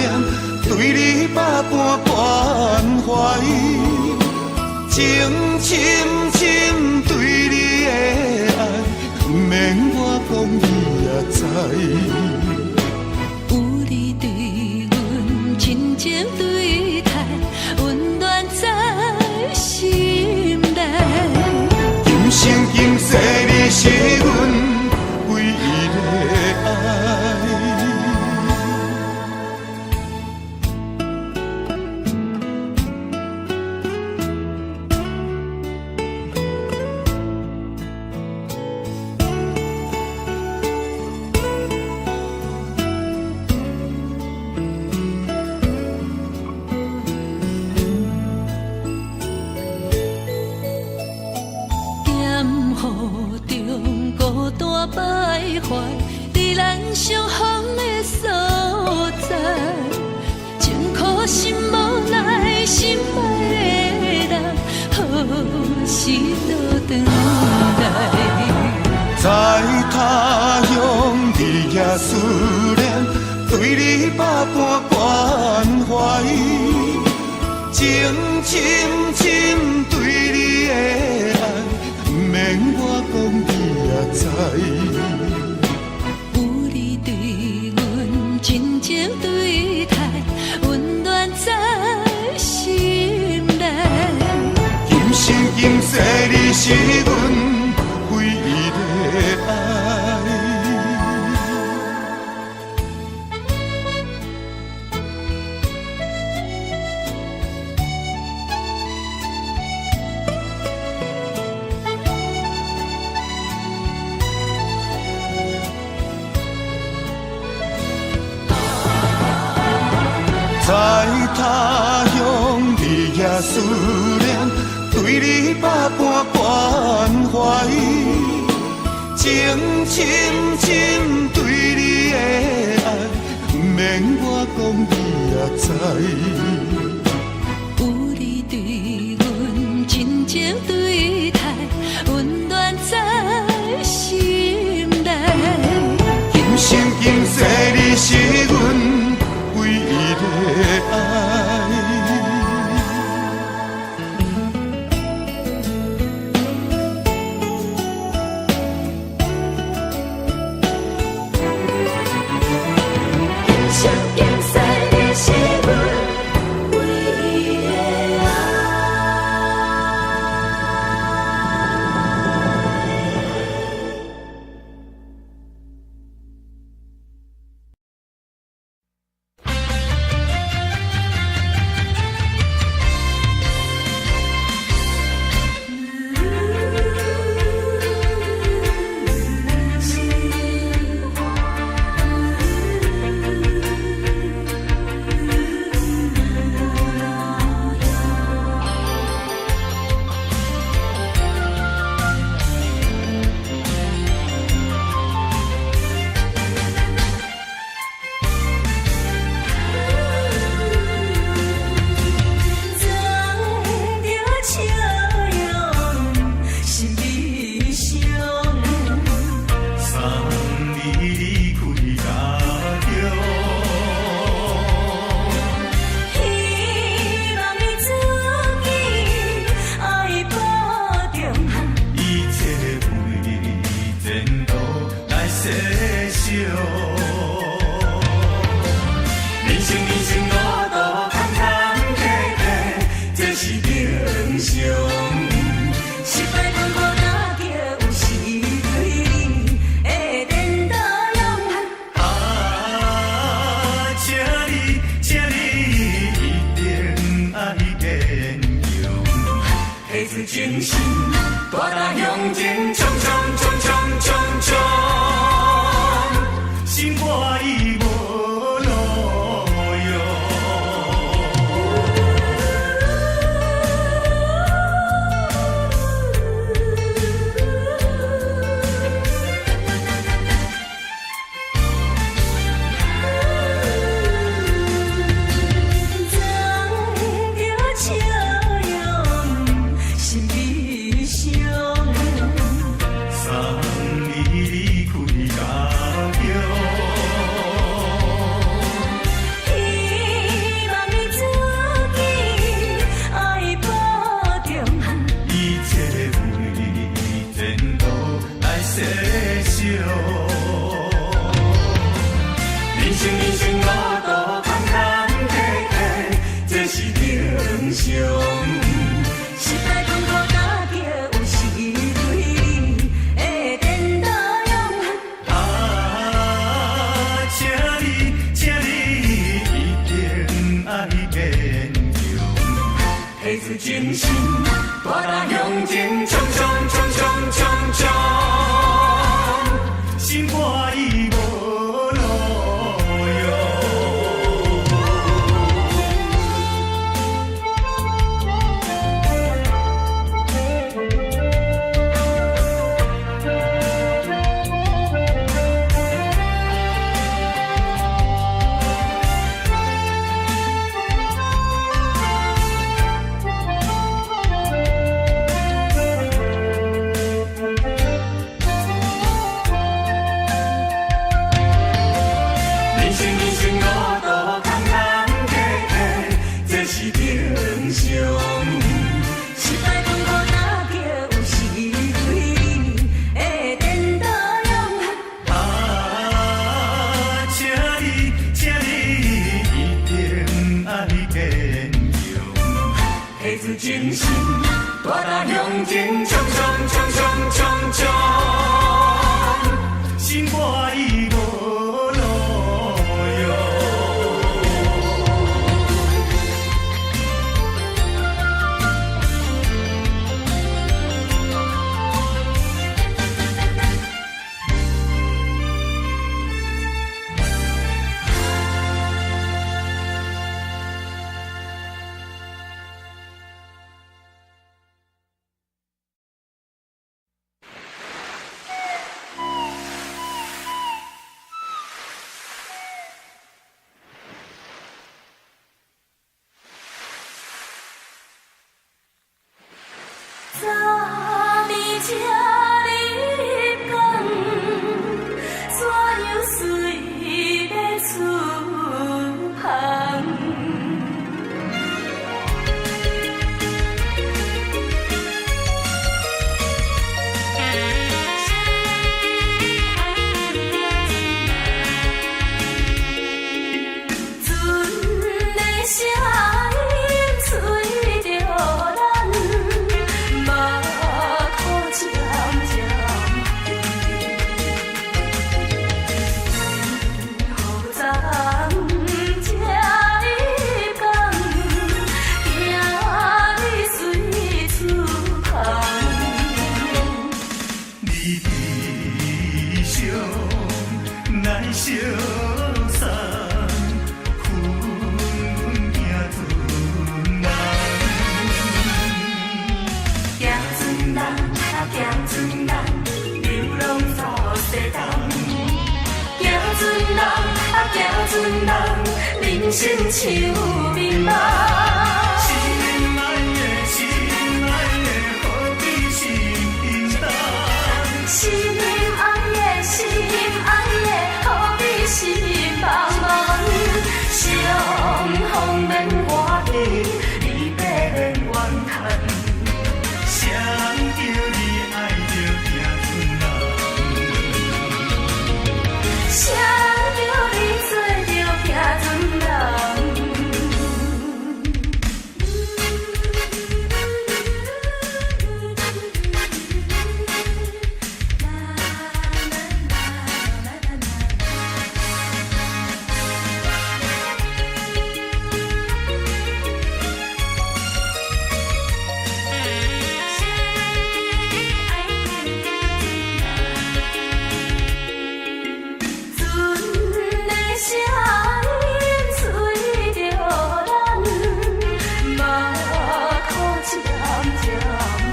對你百般關懷，情深深對你的愛，毋免我講你也知。有你對阮真情對待，溫暖在心內。今生今世你是阮唯一的愛。徘徊，佇咱相逢的所在。真可惜無奈，心愛的人，何時倒轉來？在他鄉日夜思念，對你百般關懷，情深深對你的愛，毋免我講你也知。有你對阮真情對待，溫暖在心內。今生今世你是阮唯一的愛。在他鄉日夜思念，對你百般關懷，情深深對你的愛，毋免我講你也知。有你對阮真情對待，溫暖在心內。今生今世你是阮唯一的愛。今生今世你是阮唯一的愛。藏著笑容是悲傷，送你離開家鄉。希望你自己愛保重。一切為前途來設想。人生人生路途坎坎坷坷，這是平常。失敗困苦打擊，有時對你會顛倒用。啊，請你，請你一定愛堅強。提出精神，大膽向前衝衝衝衝衝衝，心肝已無路用。藏著笑容是悲傷，送你離開家鄉。希望你自己愛保重。一切為前途來設想。人生人生路途坎坎坷坷，這是平常。失敗困苦打擊，有時對你會顛倒用。啊，請你，請你一定愛堅強。提出精神，大膽向前衝衝衝衝衝衝，心肝已無路用。大踏向前衝衝衝衝衝衝，心肝已無路用。昨暝才入港，怎樣隨欲出航？船的聲音随著咱，目苦渐渐予昨才入港，今日随出航。你悲傷來相送，阮行船人。行船人啊，行船人，流浪走西东。行船人啊，行船人，人生像迷茫。心愛的，心愛的，何必心沉重？心愛的，心愛的，何必心茫茫？相逢免歡喜，離別免怨嘆。誰人叫你愛著行船人？誰人叫你做著行船人？船的聲音随著咱，目苦渐渐予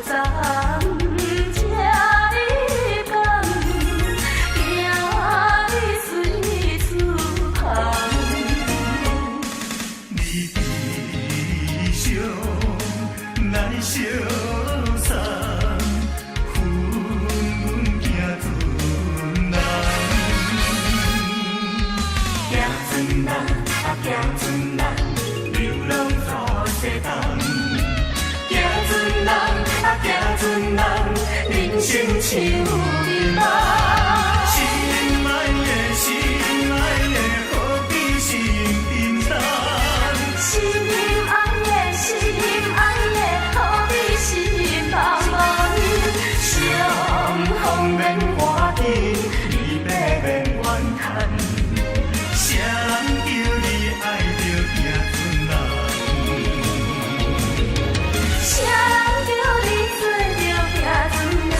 昨才入港，今日随出航。你悲傷來相送，阮行船人。行船人啊，行船人，流浪走西东。行船人啊，行船人，人生像迷茫。心愛的，心愛的，何必心沉重？心愛的，心愛的，何必心茫茫？相逢免歡喜，離別免怨嘆。誰人叫你愛著行船人？誰人叫你做著行船人？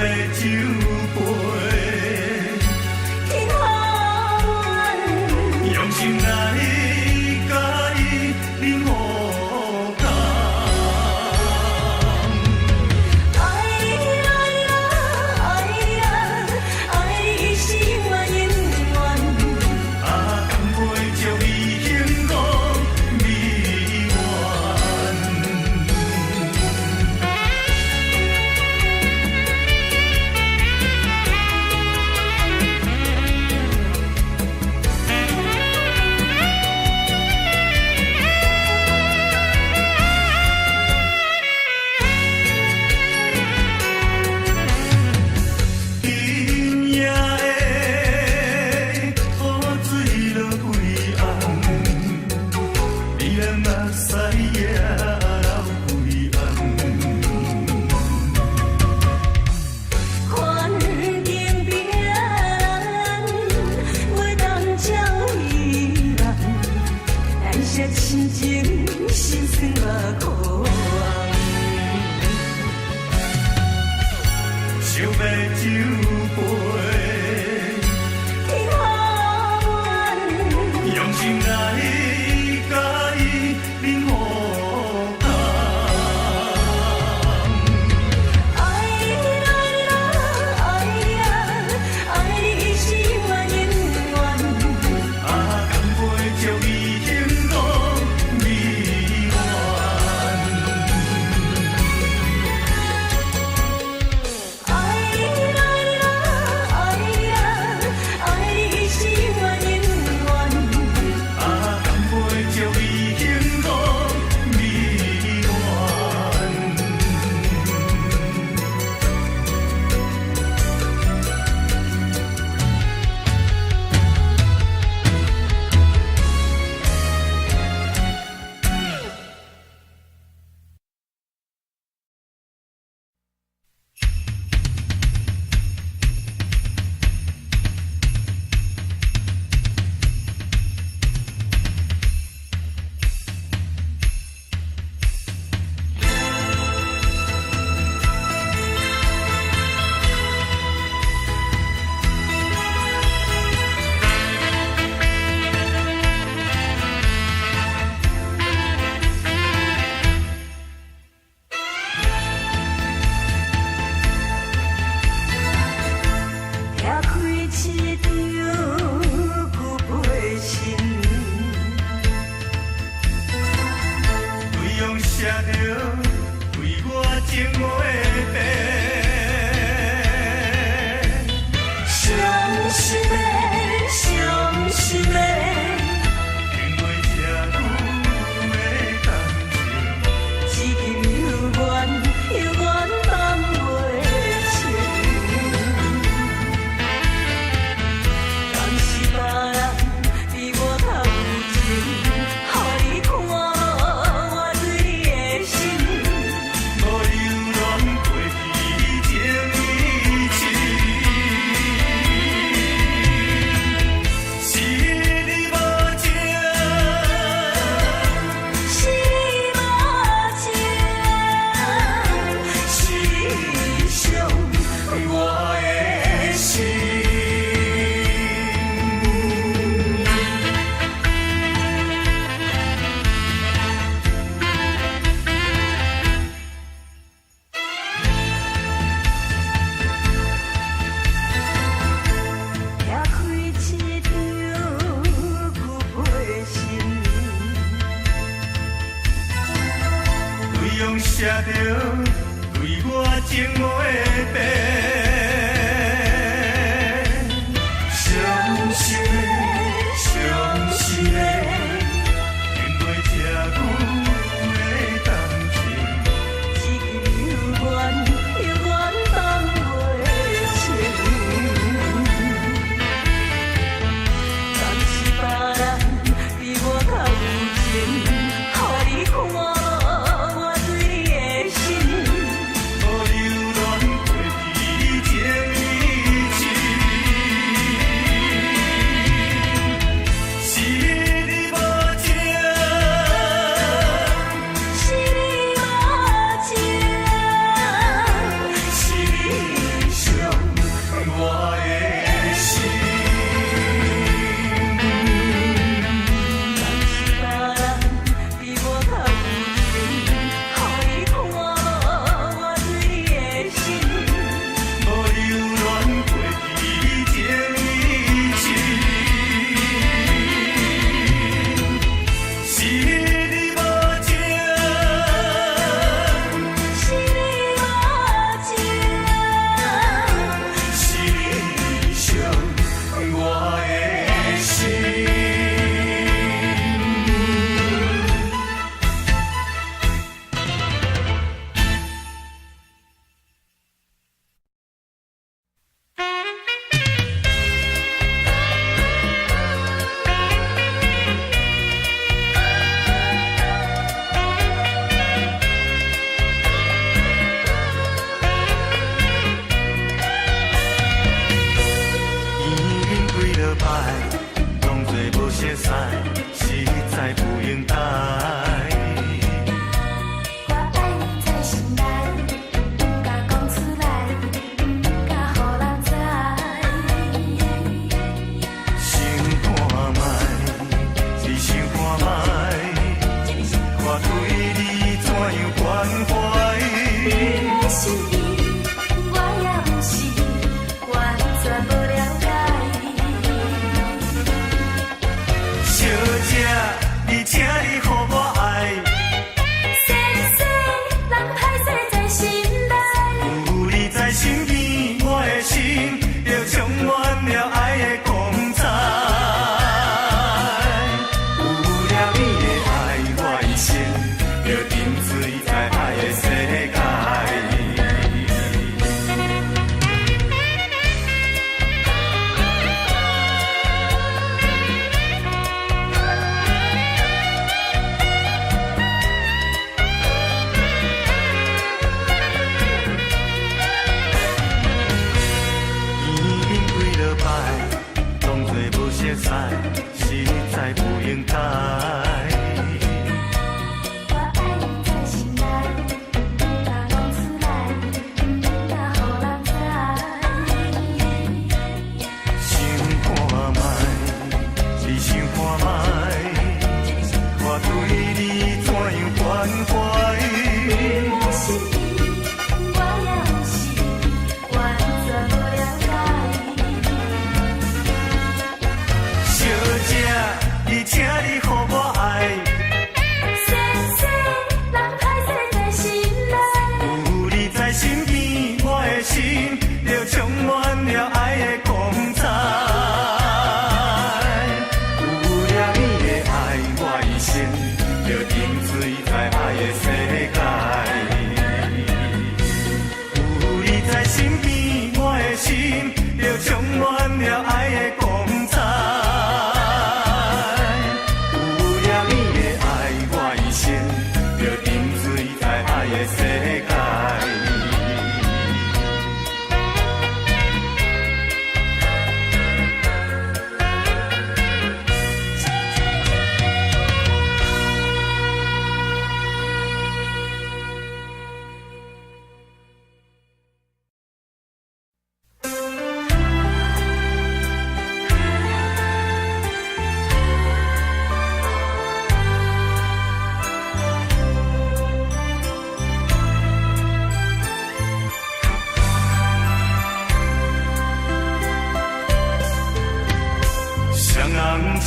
酒杯，天下用心來佮伊啉予干。愛你愛啊愛你啊，愛你是永遠永遠。啊，乾杯祝伊幸福美滿。今夜的雨水落規暗，美人目屎也流規暗。環境變，袂當將彼人，難捨親情，心酸目苦紅。想欲酒杯，天下用心來佮伊啉予干。愛你愛啊愛你啊，愛你是永遠永遠。啊，乾杯祝伊幸福美滿。愛你愛啊愛你啊，愛你是永遠永遠。啊，乾杯祝伊幸福美滿。拆開一張舊批信，對用寫著對我情話白。傷心的，傷心的，經過這久的感情，至今猶原猶原放袂清。敢是別人比我較有情，予你看無我對你的心。無留戀過去情已深。是你無情，是你無情，是你傷我的心。拆開一張舊批信，對用寫著對我情話白。傷心的，傷心的，經過這久的感情，至今猶原猶原放袂清。敢是別人比我較有情，予你看無我對你的心。無留戀過去情已深。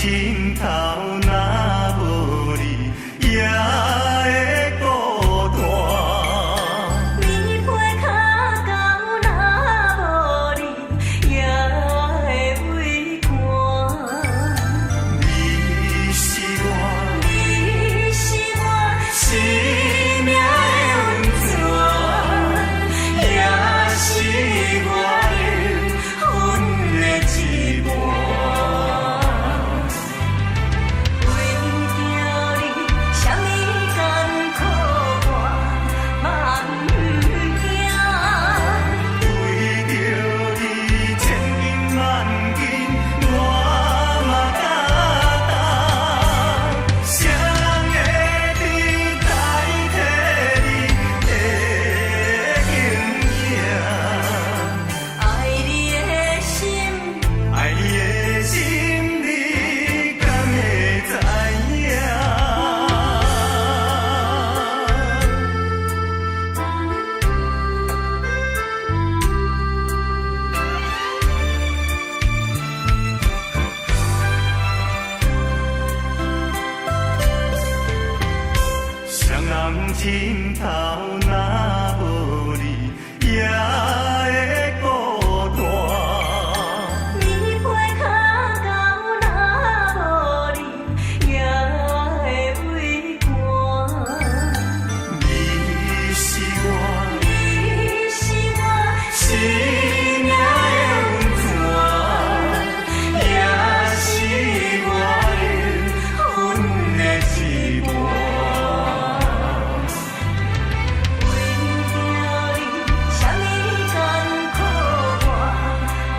枕頭若無你也會孤單。棉被跤狗若無你也會畏寒。你是我，你是我生命的温泉，也是我靈魂的一半。為著你，啥物艱苦我嘛毋驚。為著你，千金萬金我嘛敢擔。誰人會知代替你的形影？愛你的心，愛你的心，你敢會知影？誰人枕頭若無你也會孤單。棉被跤狗若無你也會畏寒。你是我，你是我生命的温泉，也是我靈魂的一半。為著你，啥物艱苦我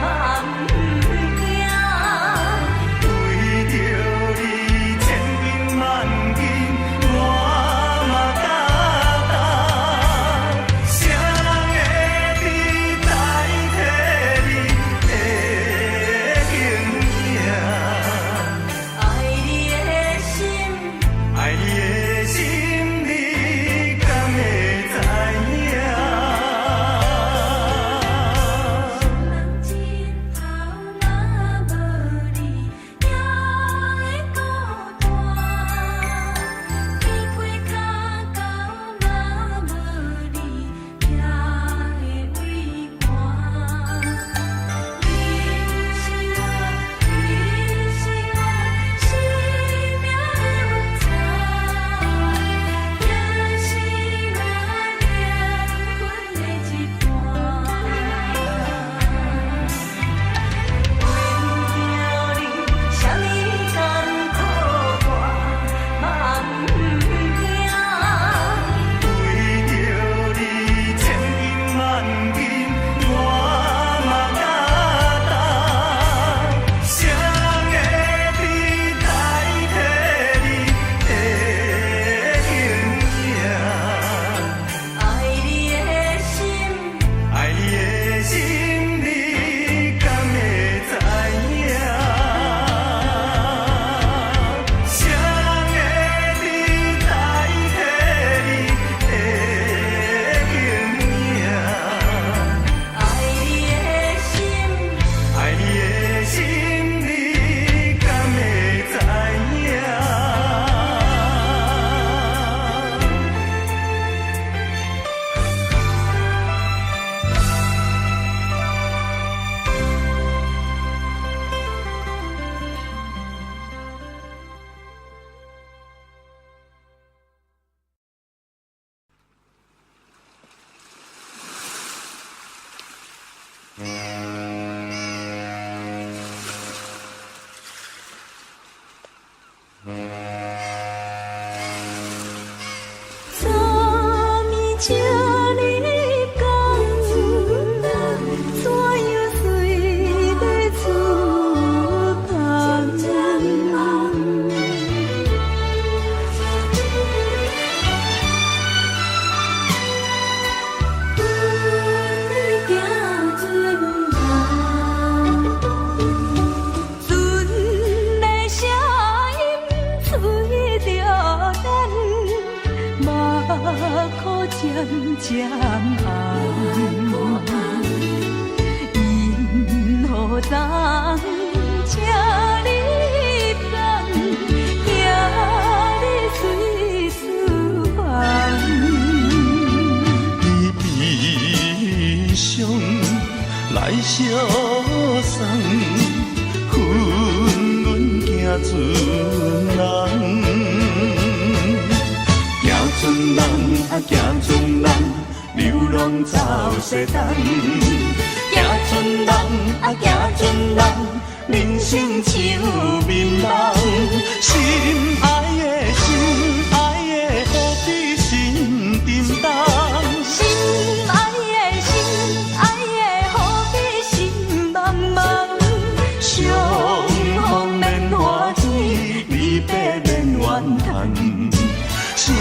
嘛毋驚。為著你，千金萬金我嘛敢擔。誰人會知代替你的形影？愛你的心，愛你的心，你敢會知影？誰人枕頭若無你也會孤單。棉被跤狗若無你也會畏寒。你是我，你是我生命的温泉，也是我靈魂的一半。為著你，啥物艱苦我嘛毋驚。為著你，千金萬金我嘛敢擔。誰人會知代替你的形影？愛你的心，愛你的心，你敢會知影？誰人會知代替你的形影？愛你的心，愛你的心，你敢會知影？昨暝這呢工，怎樣隨欲出房？阮行船人，船的聲音随著咱，目眶渐渐紅。因何昨這呢重？相送，分阮行船人。行船人啊，行船人，流浪走西东。行船人啊，行船人，人生像眠梦。心愛的，心愛的，何必心沉重？心愛的，心愛的，何必心茫茫？相逢免歡喜，離別免怨嘆。啥人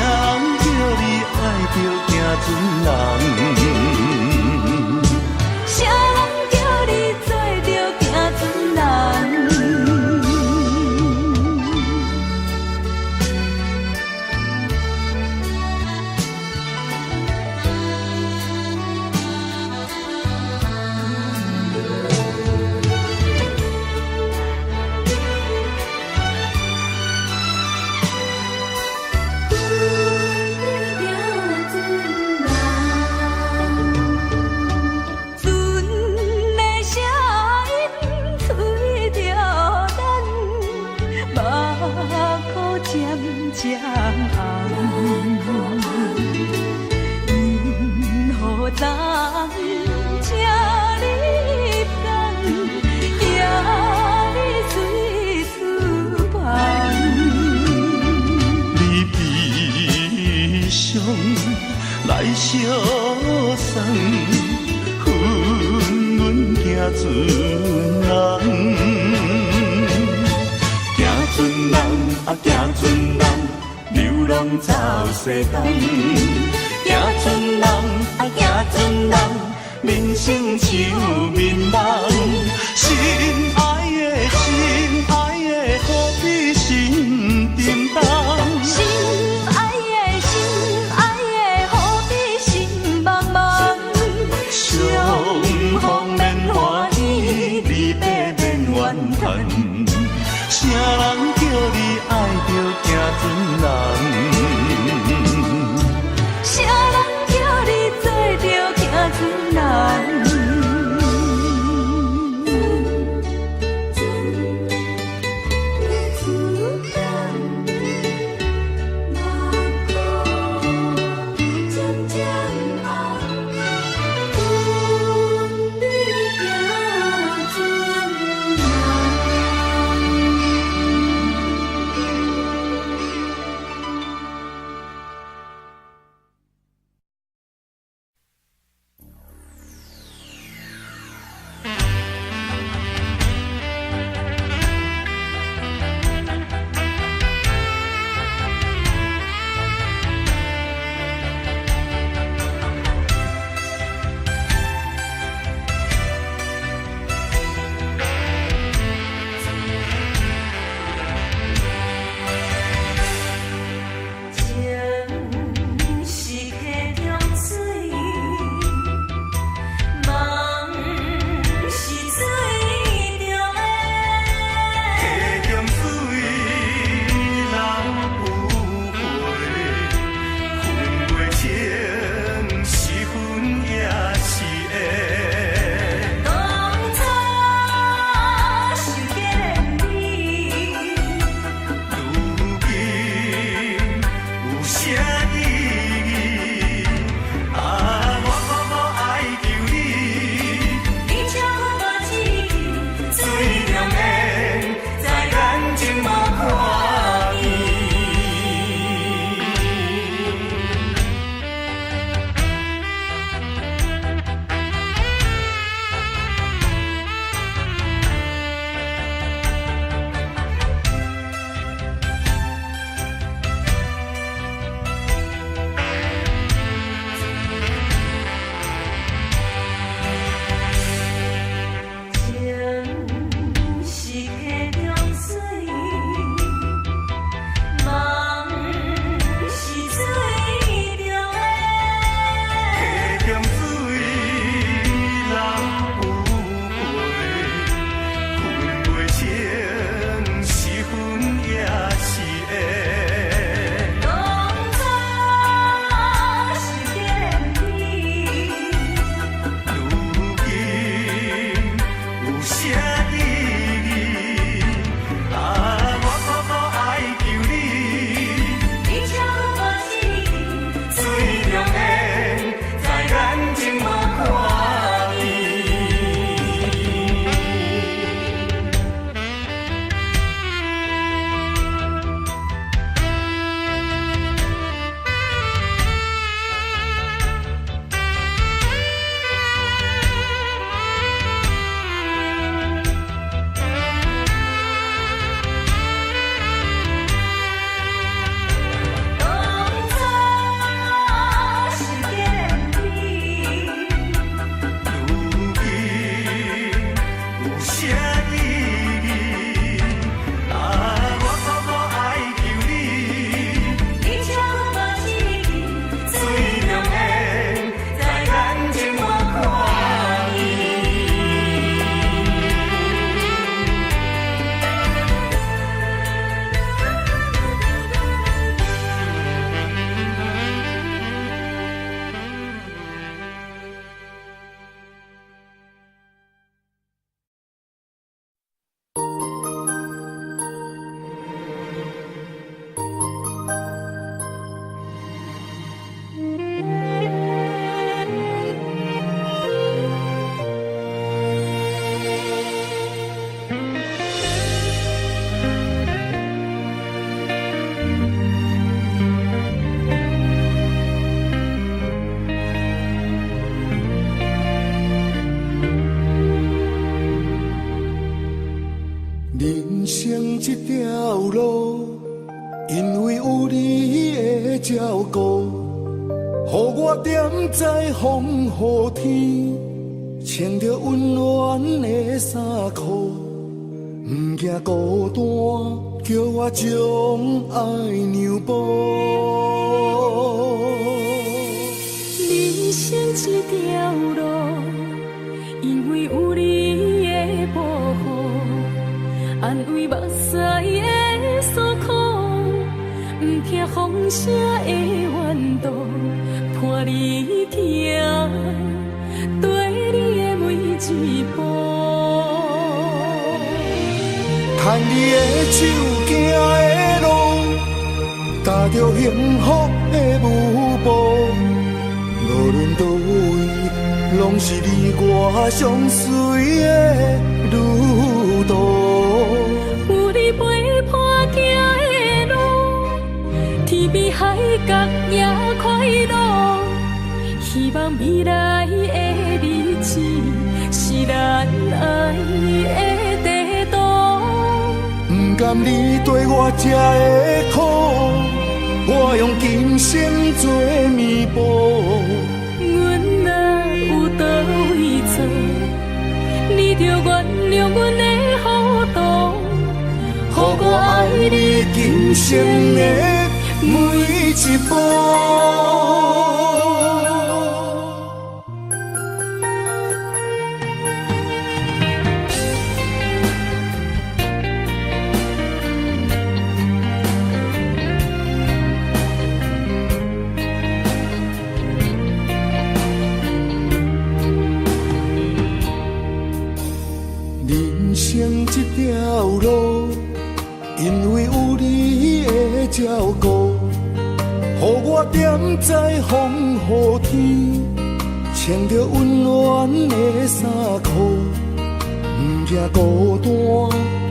叫你愛著行船人？啥人叫你做著行船人？船的聲音随著咱，目眶漸漸紅。任何人，請你放，行你水书房。你悲傷來相送，分阮行船人。行船人啊，行船人，流浪走西東。行船人啊，行船人，人生像眠夢。心愛的，心愛的，何必心沉重？心愛的，心愛的，何必心茫茫？相逢免歡喜，離別免怨嘆。啥人叫你愛著行船人？啥人叫你做著行船人？這條路，因為有你的照顧，予我踮在風雨天，穿著溫暖的衫褲，毋驚孤單，叫我將愛讓步。人生這條路，因為有你的保護，安慰目屎的訴苦，毋聽風聲的怨毒，伴你行，綴你的每一步。牽你的手行的路，踏著幸福的舞步，無論佗位，攏是你我相隨的旅途。有你陪伴行的路，天邊海角也快樂。希望未來的日子是咱愛的地圖。毋甘你綴我這的苦，我用今生做彌補。阮若有佗位錯，你著原諒阮的糊塗，予我愛你今生的每一步。人生這條路，因為有你的照顧，予我踮在風雨天，穿著溫暖的衫褲，毋驚孤單，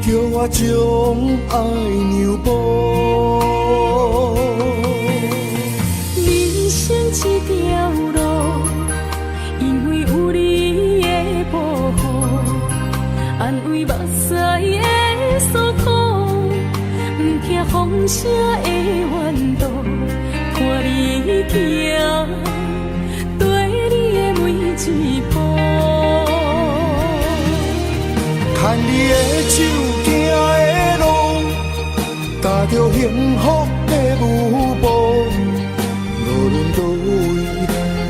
叫我將愛讓步。人生這條路，因為有你的保護，安慰目屎的訴苦，毋聽風聲的怨毒，伴你行，綴你的每一步。牽你的手行的路，踏著幸福的舞步，無論佗位，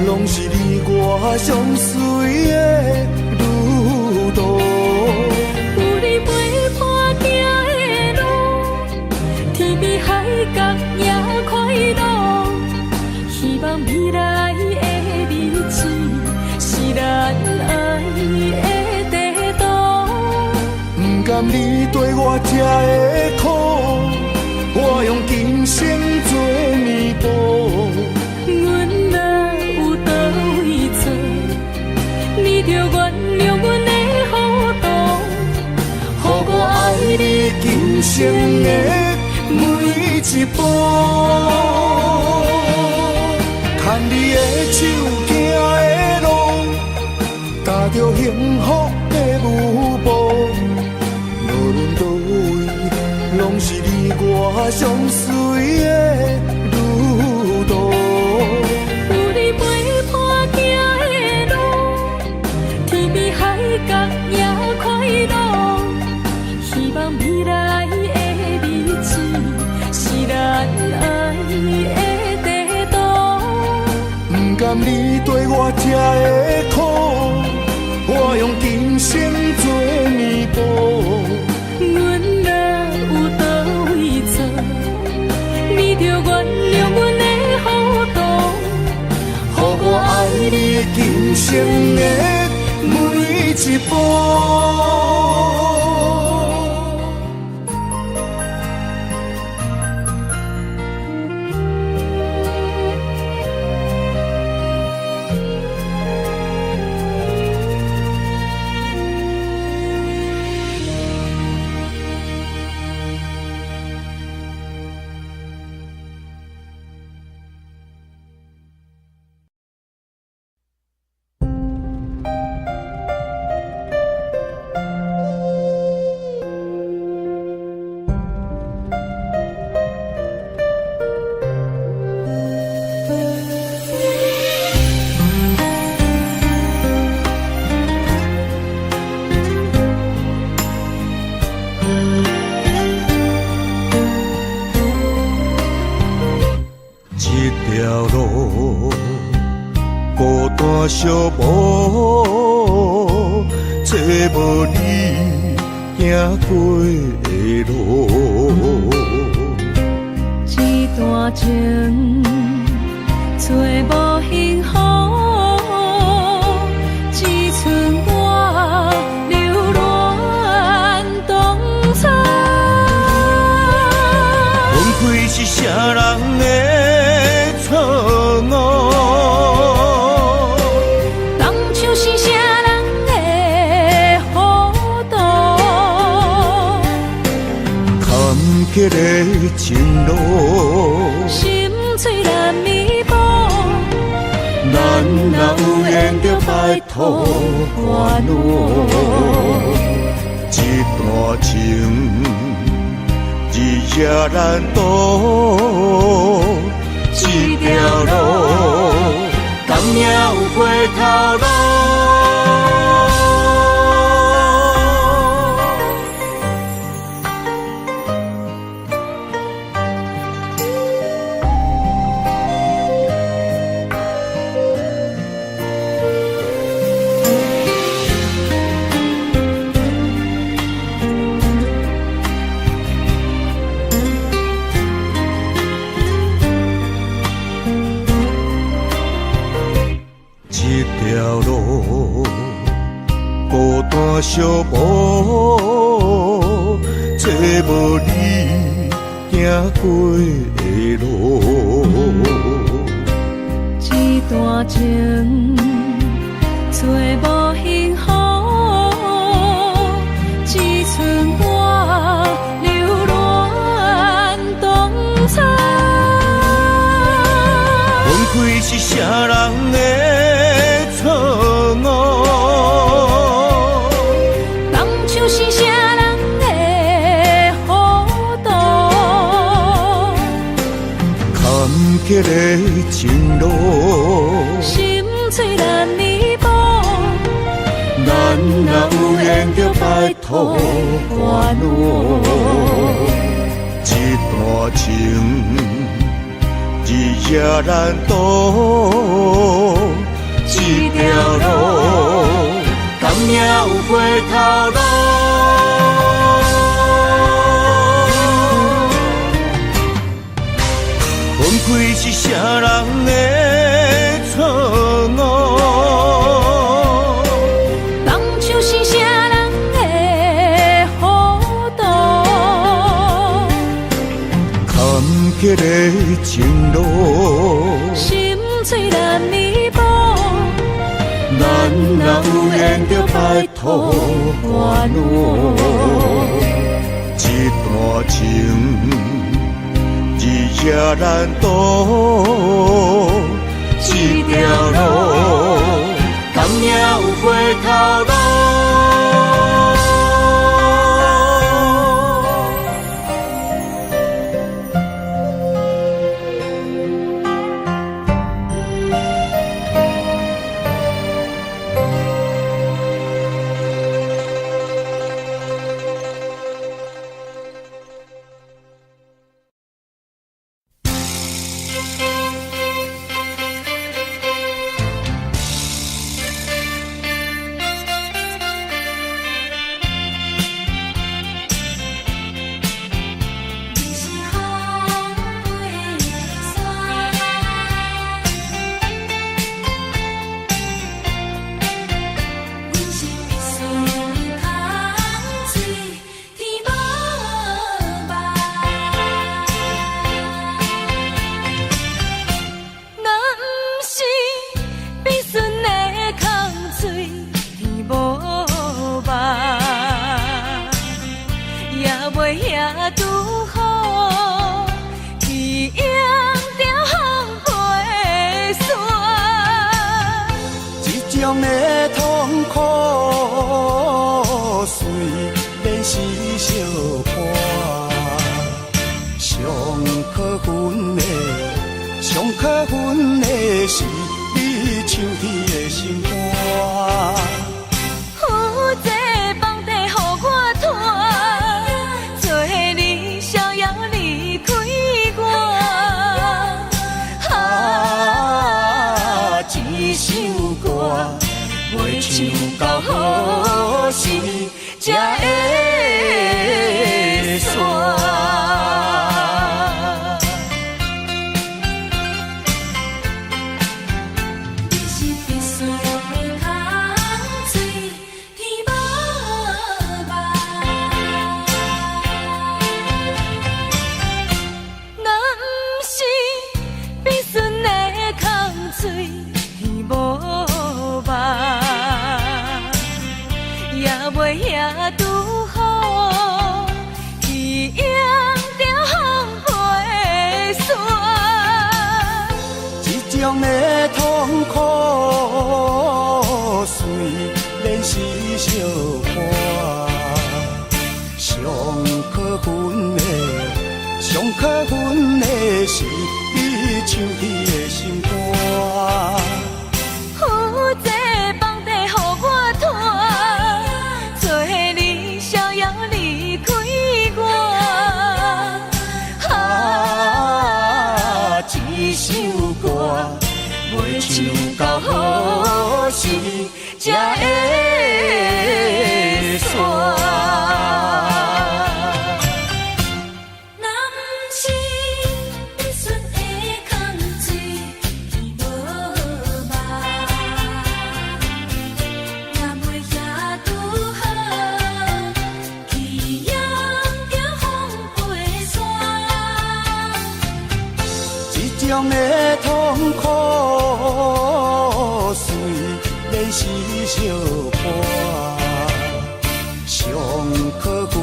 攏是你我相隨的旅途。有你陪伴行的路，天邊海角也快樂。希望未來的日子是咱愛的地圖。毋甘你綴我這的苦，我用今生做彌補。阮若有佗位錯，你著原諒阮的糊塗，予我愛你今生的每一步。牽你的手行的路，踏著幸福的舞步，無論佗位，攏是你我相隨的旅途。有你陪伴行的路，天邊海角也快樂。希望未來的日子是咱愛的地圖。毋甘你綴我這的苦，我用今生做彌補。阮若有佗位錯，你著原諒阮的糊塗，予我愛你今生的每一步。寂寞，找無你行過的路。這段情找無幸福，只剩我留戀當初。分開是啥人的錯誤？放手是啥人的糊塗？坎坷的情路，心碎難彌補。咱若有緣就拜託還我。這段情日夜難渡，這條路敢也有回頭路？這條路孤單寂寞，找無你行過的路。這段情找無幸福，只剩我留戀當初。分開是啥人的錯誤？放手是啥人的糊塗？坎坷的情路，心碎難彌補。咱若有緣就拜託還我。這段情日夜難渡，這條路敢也有回頭路？分開是啥人的錯誤？放手是啥人的糊塗？坎坷的情路，心碎難彌補。咱若有緣就拜託還我。這段情日夜難渡，這條路敢也有回頭路？你是风飞的沙，阮是必须空水天无梦。若毋是必须的空嘴天无梦，也袂遐拄好去迎著风飞沙。这种的痛苦，虽然是相伴，上可恨的，上可恨的是你像铁的心肝。负债放地予我拖，做你逍遥离开我。啊，这首歌。袂唱到何時才會煞？你是必須的空喙，天無夢。若毋是必須的空喙，天無夢，也袂遐拄好去迎著風飛沙。這種的痛苦，雖然是相伴，上可恨的，上可恨的是你唱起的心肝。负债放地予我拖，做你逍遙離開我。啊，這首歌袂唱到何時才會煞？若毋是必須的空喙，天無夢，也袂遐拄好去迎著風飛沙。這種的痛苦，雖然是相伴，上可恨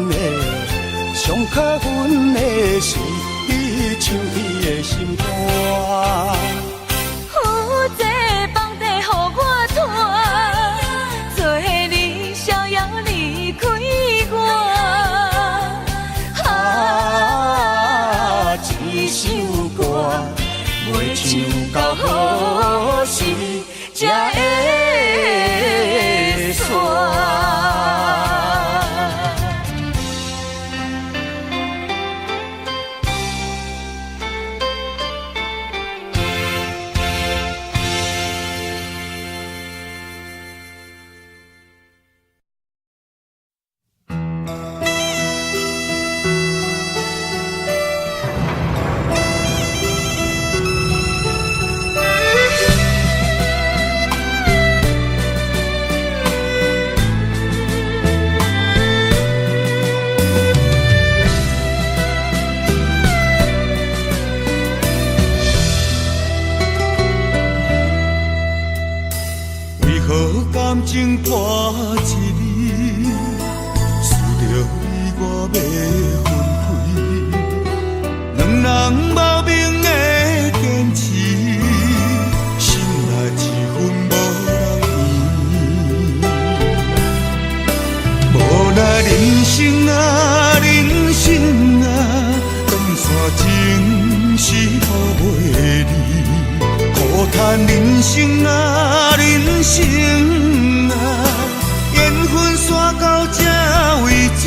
的，上可恨的是你唱起的心肝。负债放地予我拖，做你逍遙離開我。啊，這首歌袂唱到何時才會煞？為何感情破一暝，思著你我欲分開，兩人無明的堅持，心內一分無人圓。無奈人生啊，人生啊，斷線情是抱袂離。苦嘆人生啊，人生啊，緣分煞到這為止。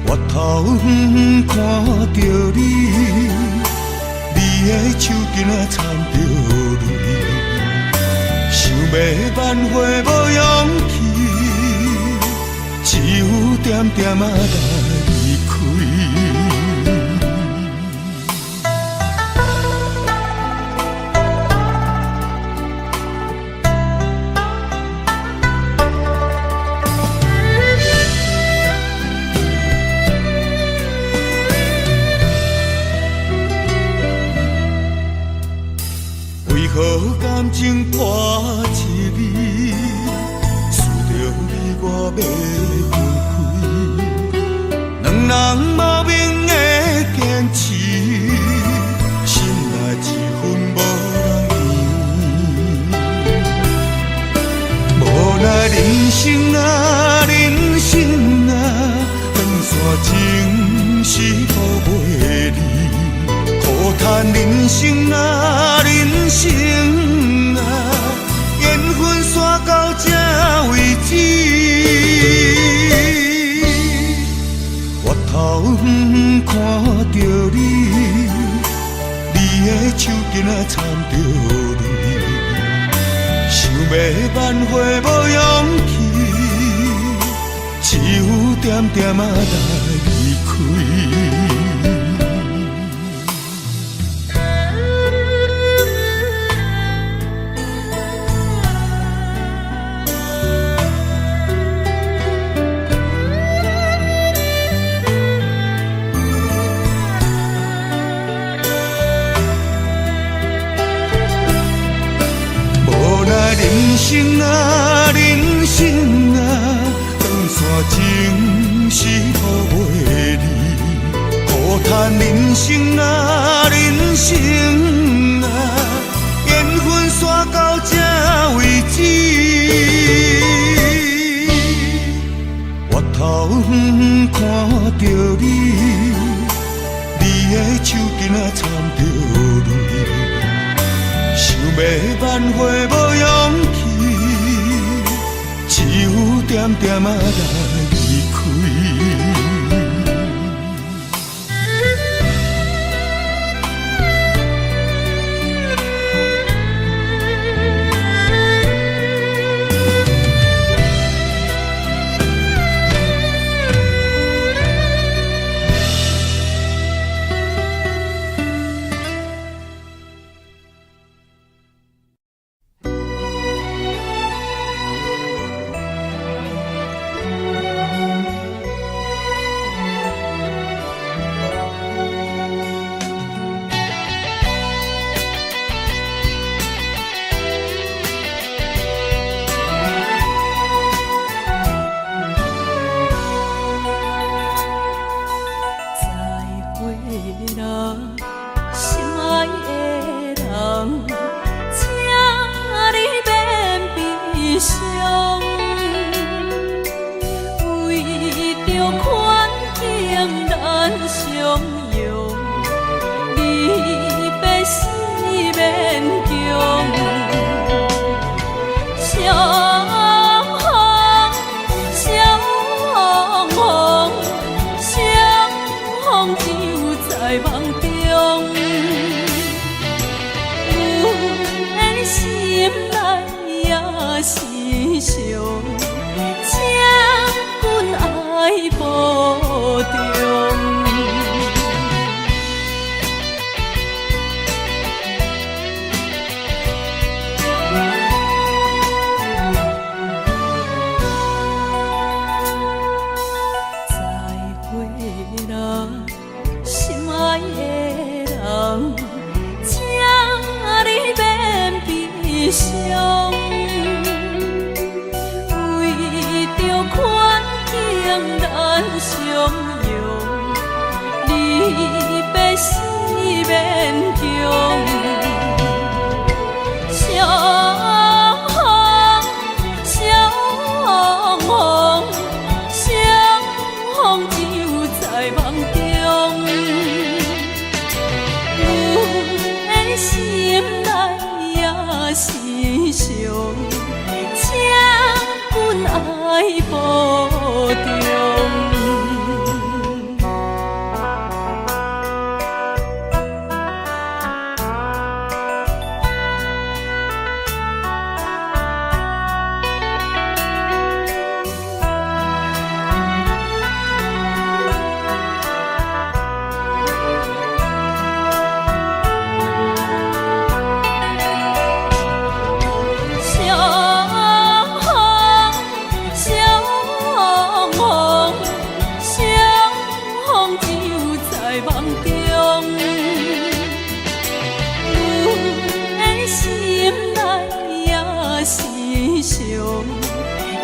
回頭遠遠看著你，你的手巾仔摻著淚，想欲挽回無勇氣，只有點點仔來離開。為何感情破一暝，思著你我欲分開，兩人無明的堅持，心內一分無人圓。無奈人生啊，人生啊，斷線情是抱袂離。苦嘆人生啊，人生啊，緣分煞到這為止。回頭遠遠看著你，你的手巾仔摻著淚，欲挽回無勇氣，只有恬恬仔來離開。人生啊，人生啊，断线情是予袂离。苦叹人生啊，人生啊，缘分煞到這為止。回頭遠遠看著你，你的手巾仔摻著淚。想欲挽回無勇氣，只有恬恬仔來離開。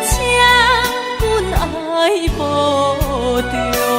請阮愛保重。